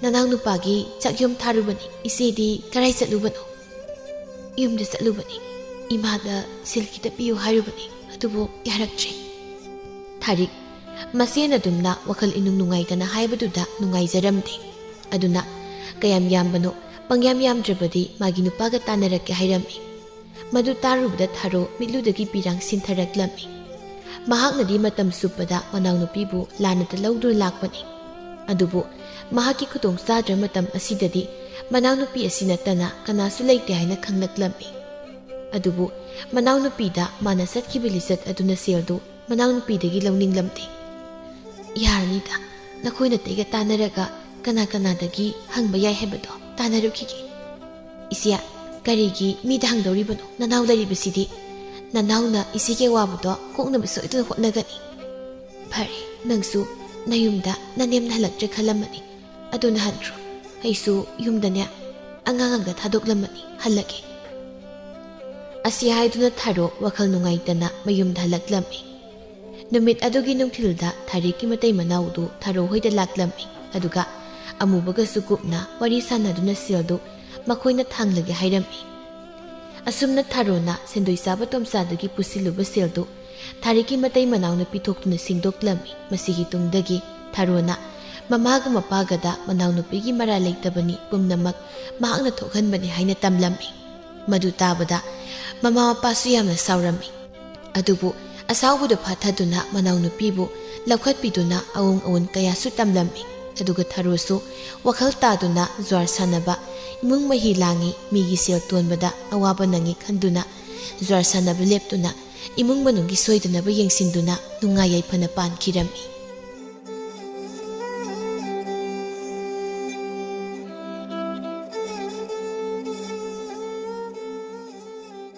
"ꯅꯅꯥꯎ ꯅꯨꯄꯥꯒꯤ ꯆꯥꯛꯌꯨꯝ ꯊꯥꯔꯨꯕꯅꯤ꯫ ꯏꯆꯦꯗꯤ ꯀꯔꯥꯏ ꯆꯠꯂꯨꯕꯅꯣ?" "ꯌꯨꯝꯗ ꯆꯠꯂꯨꯕꯅꯤ꯫ ꯏꯃꯥꯗ ꯁꯦꯜ ꯈꯤꯇ ꯄꯤꯌꯨ ꯍꯥꯏꯔꯨꯕꯅꯤ, ꯑꯗꯨꯕꯨ ꯌꯥꯔꯛꯇ꯭ꯔꯦ꯫" ꯊꯥꯔꯤꯛ ꯃꯁꯦꯟ ꯑꯗꯨꯝꯅ ꯋꯥꯈꯜ ꯏꯅꯨꯡ ꯅꯨꯡꯉꯥꯏꯇꯅ ꯍꯥꯏꯕꯗꯨꯗ ꯅꯨꯡꯉꯥꯏꯖꯔꯝꯗꯦ꯫ ꯑꯗꯨꯅ ꯀꯌꯥꯝ ꯌꯥꯝꯕꯅꯣ, ꯄꯪꯌꯥꯝ ꯌꯥꯝꯗ꯭ꯔꯕꯗꯤ ꯃꯥꯒꯤ ꯅꯨꯄꯥꯒ ꯇꯥꯟꯅꯔꯛꯀꯦ ꯍꯥꯏꯔꯝꯃꯤ꯫ ꯃꯗꯨ ꯇꯥꯔꯨꯕꯗ ꯊꯥꯔꯣ ꯃꯤꯠꯂꯨꯗꯒꯤ ꯄꯤꯔꯥꯡ ꯁꯤꯟꯊꯔꯛꯂꯝꯃꯤ꯫ ꯃꯍꯥꯛꯅꯗꯤ ꯃꯇꯝ ꯆꯨꯞꯄꯗ ꯃꯅꯥꯎꯅꯨꯄꯤꯕꯨ ꯂꯥꯟꯅꯇ ꯂꯧꯗꯨꯅ ꯂꯥꯛꯄꯅꯤ꯫ ꯑꯗꯨꯕꯨ ꯃꯍꯥꯛꯀꯤ ꯈꯨꯗꯣꯡ ꯆꯥꯗ꯭ꯔ ꯃꯇꯝ ꯑꯁꯤꯗꯗꯤ ꯃꯅꯥꯎꯅꯨꯄꯤ ꯑꯁꯤ ꯅꯠꯇꯅ ꯀꯅꯥꯁꯨ ꯂꯩꯇꯦ ꯍꯥꯏꯅ ꯈꯪꯂꯛꯂꯝꯃꯤ꯫ ꯑꯗꯨꯕꯨ ꯃꯅꯥꯎꯅꯨꯄꯤꯗ ꯃꯥꯅ ꯆꯠꯈꯤꯕ ꯂꯤꯆꯠ ꯑꯗꯨꯅ ꯁꯦꯜꯗꯨ ꯃꯅꯥꯎꯅꯨꯄꯤꯗꯒꯤ ꯂꯧꯅꯤꯡꯂꯝꯗꯦ꯫ "ꯌꯥꯔꯅꯤꯗ, ꯅꯈꯣꯏ ꯅꯇꯩꯒ ꯇꯥꯟꯅꯔꯒ ꯀꯅꯥ ꯀꯅꯥꯗꯒꯤ ꯍꯪꯕ ꯌꯥꯏ ꯍꯥꯏꯕꯗꯣ ꯇꯥꯟꯅꯔꯨꯈꯤꯒꯦ꯫" "ꯏꯆꯦ, ꯀꯔꯤꯒꯤ ꯃꯤꯗ ꯍꯪꯗꯧꯔꯤꯕꯅꯣ? ꯅꯅꯥꯎ ꯂꯩꯔꯤꯕꯁꯤꯗꯤ꯫ ꯅꯅꯥꯎꯅ ꯏꯆꯦꯒꯤ ꯑꯋꯥꯕꯗꯣ ꯀꯣꯛꯅꯕ ꯁꯣꯏꯗꯅ ꯍꯣꯠꯅꯒꯅꯤ꯫" "ꯐꯔꯦ, ꯅꯪꯁꯨ ꯅꯌꯨꯝꯗ ꯅꯅꯦꯝꯅ ꯍꯜꯂꯛꯇ꯭ꯔꯦ ꯈꯜꯂꯝꯃꯅꯤ꯫ ꯑꯗꯨꯅ ꯍꯟꯈ꯭ꯔꯣ꯫ ꯑꯩꯁꯨ ꯌꯨꯝꯗꯅꯦ ꯑꯉꯥꯡ ꯑꯃꯗ ꯊꯥꯗꯣꯛꯂꯝꯃꯅꯤ, ꯍꯜꯂꯒꯦ꯫" ꯑꯁꯤ ꯍꯥꯏꯗꯨꯅ ꯊꯥꯔꯣ ꯋꯥꯈꯜ ꯅꯨꯡꯉꯥꯏꯇꯅ ꯃꯌꯨꯝꯗ ꯍꯜꯂꯛꯂꯝꯃꯤ꯫ ꯅꯨꯃꯤꯠ ꯑꯗꯨꯒꯤ ꯅꯨꯡꯊꯤꯜꯗ ꯊꯥꯔꯤꯛꯀꯤ ꯃꯇꯩ ꯃꯅꯥꯎꯗꯨ ꯊꯥꯔꯣ ꯍꯣꯏꯗ ꯂꯥꯛꯂꯝꯃꯤ, ꯑꯗꯨꯒ ꯑꯃꯨꯕꯒꯁꯨ ꯀꯨꯞꯅ ꯋꯥꯔꯤ ꯁꯥꯟꯅꯗꯨꯅ ꯁꯦꯜꯗꯨ ꯃꯈꯣꯏꯅ ꯊꯥꯡꯂꯒꯦ ꯍꯥꯏꯔꯝꯃꯤ꯫ ꯑꯁꯨꯝꯅ ꯊꯥꯔꯣꯅ ꯁꯦꯟꯗꯣꯏ ꯆꯥꯕ ꯇꯣꯝꯆꯥꯗꯒꯤ ꯄꯨꯁꯤꯜꯂꯨꯕ ꯁꯦꯜꯗꯨ ꯊꯥꯔꯤꯛꯀꯤ ꯃꯇꯩ ꯃꯅꯥꯎꯅ ꯄꯤꯊꯣꯛꯇꯨꯅ ꯁꯤꯡꯗꯣꯛꯂꯝꯃꯤ꯫ ꯃꯁꯤꯒꯤ ꯇꯨꯡꯗꯒꯤ ꯊꯥꯔꯣꯅ ꯃꯃꯥꯒ ꯃꯄꯥꯒꯗ ꯃꯅꯥꯎꯅꯨꯄꯤꯒꯤ ꯃꯔꯥꯜ ꯂꯩꯇꯕꯅꯤ, ꯄꯨꯝꯅꯃꯛ ꯃꯍꯥꯛꯅ ꯊꯣꯛꯍꯟꯕꯅꯤ ꯍꯥꯏꯅ ꯇꯝꯂꯝꯃꯤ꯫ ꯃꯗꯨ ꯇꯥꯕꯗ ꯃꯃꯥ ꯃꯄꯥꯁꯨ ꯌꯥꯝꯅ ꯁꯥꯎꯔꯝꯃꯤ꯫ ꯑꯗꯨꯕꯨ ꯑꯁꯥꯎꯕꯗꯨ ꯐꯥꯊꯗꯨꯅ ꯃꯅꯥꯎꯅꯨꯄꯤꯕꯨ ꯂꯧꯈꯠꯄꯤꯗꯨꯅ ꯑꯎꯪ ꯑꯎꯟ ꯀꯌꯥꯁꯨ ꯇꯝꯂꯝꯃꯤ꯫ ꯑꯗꯨꯒ ꯊꯥꯔꯣꯁꯨ ꯋꯥꯈꯜ ꯇꯥꯗꯨꯅ ꯖ꯭ꯋꯥꯔ ꯁꯥꯟꯅꯕ, ꯏꯃꯨꯡ ꯃꯍꯤ ꯂꯥꯡꯉꯤ, ꯃꯤꯒꯤ ꯁꯦꯜ ꯇꯣꯟꯕꯗ ꯑꯋꯥꯕ ꯅꯪꯉꯤ ꯈꯟꯗꯨꯅ ꯖ꯭ꯋꯥꯔ ꯁꯥꯟꯅꯕ ꯂꯦꯞꯇꯨꯅ ꯏꯃꯨꯡ ꯃꯅꯨꯡꯒꯤ ꯁꯣꯏꯗꯅꯕ ꯌꯦꯡꯁꯤꯟꯗꯨꯅ ꯅꯨꯡꯉꯥꯏ ꯌꯥꯏꯐꯅ ꯄꯥꯟꯈꯤꯔꯝꯃꯤ꯫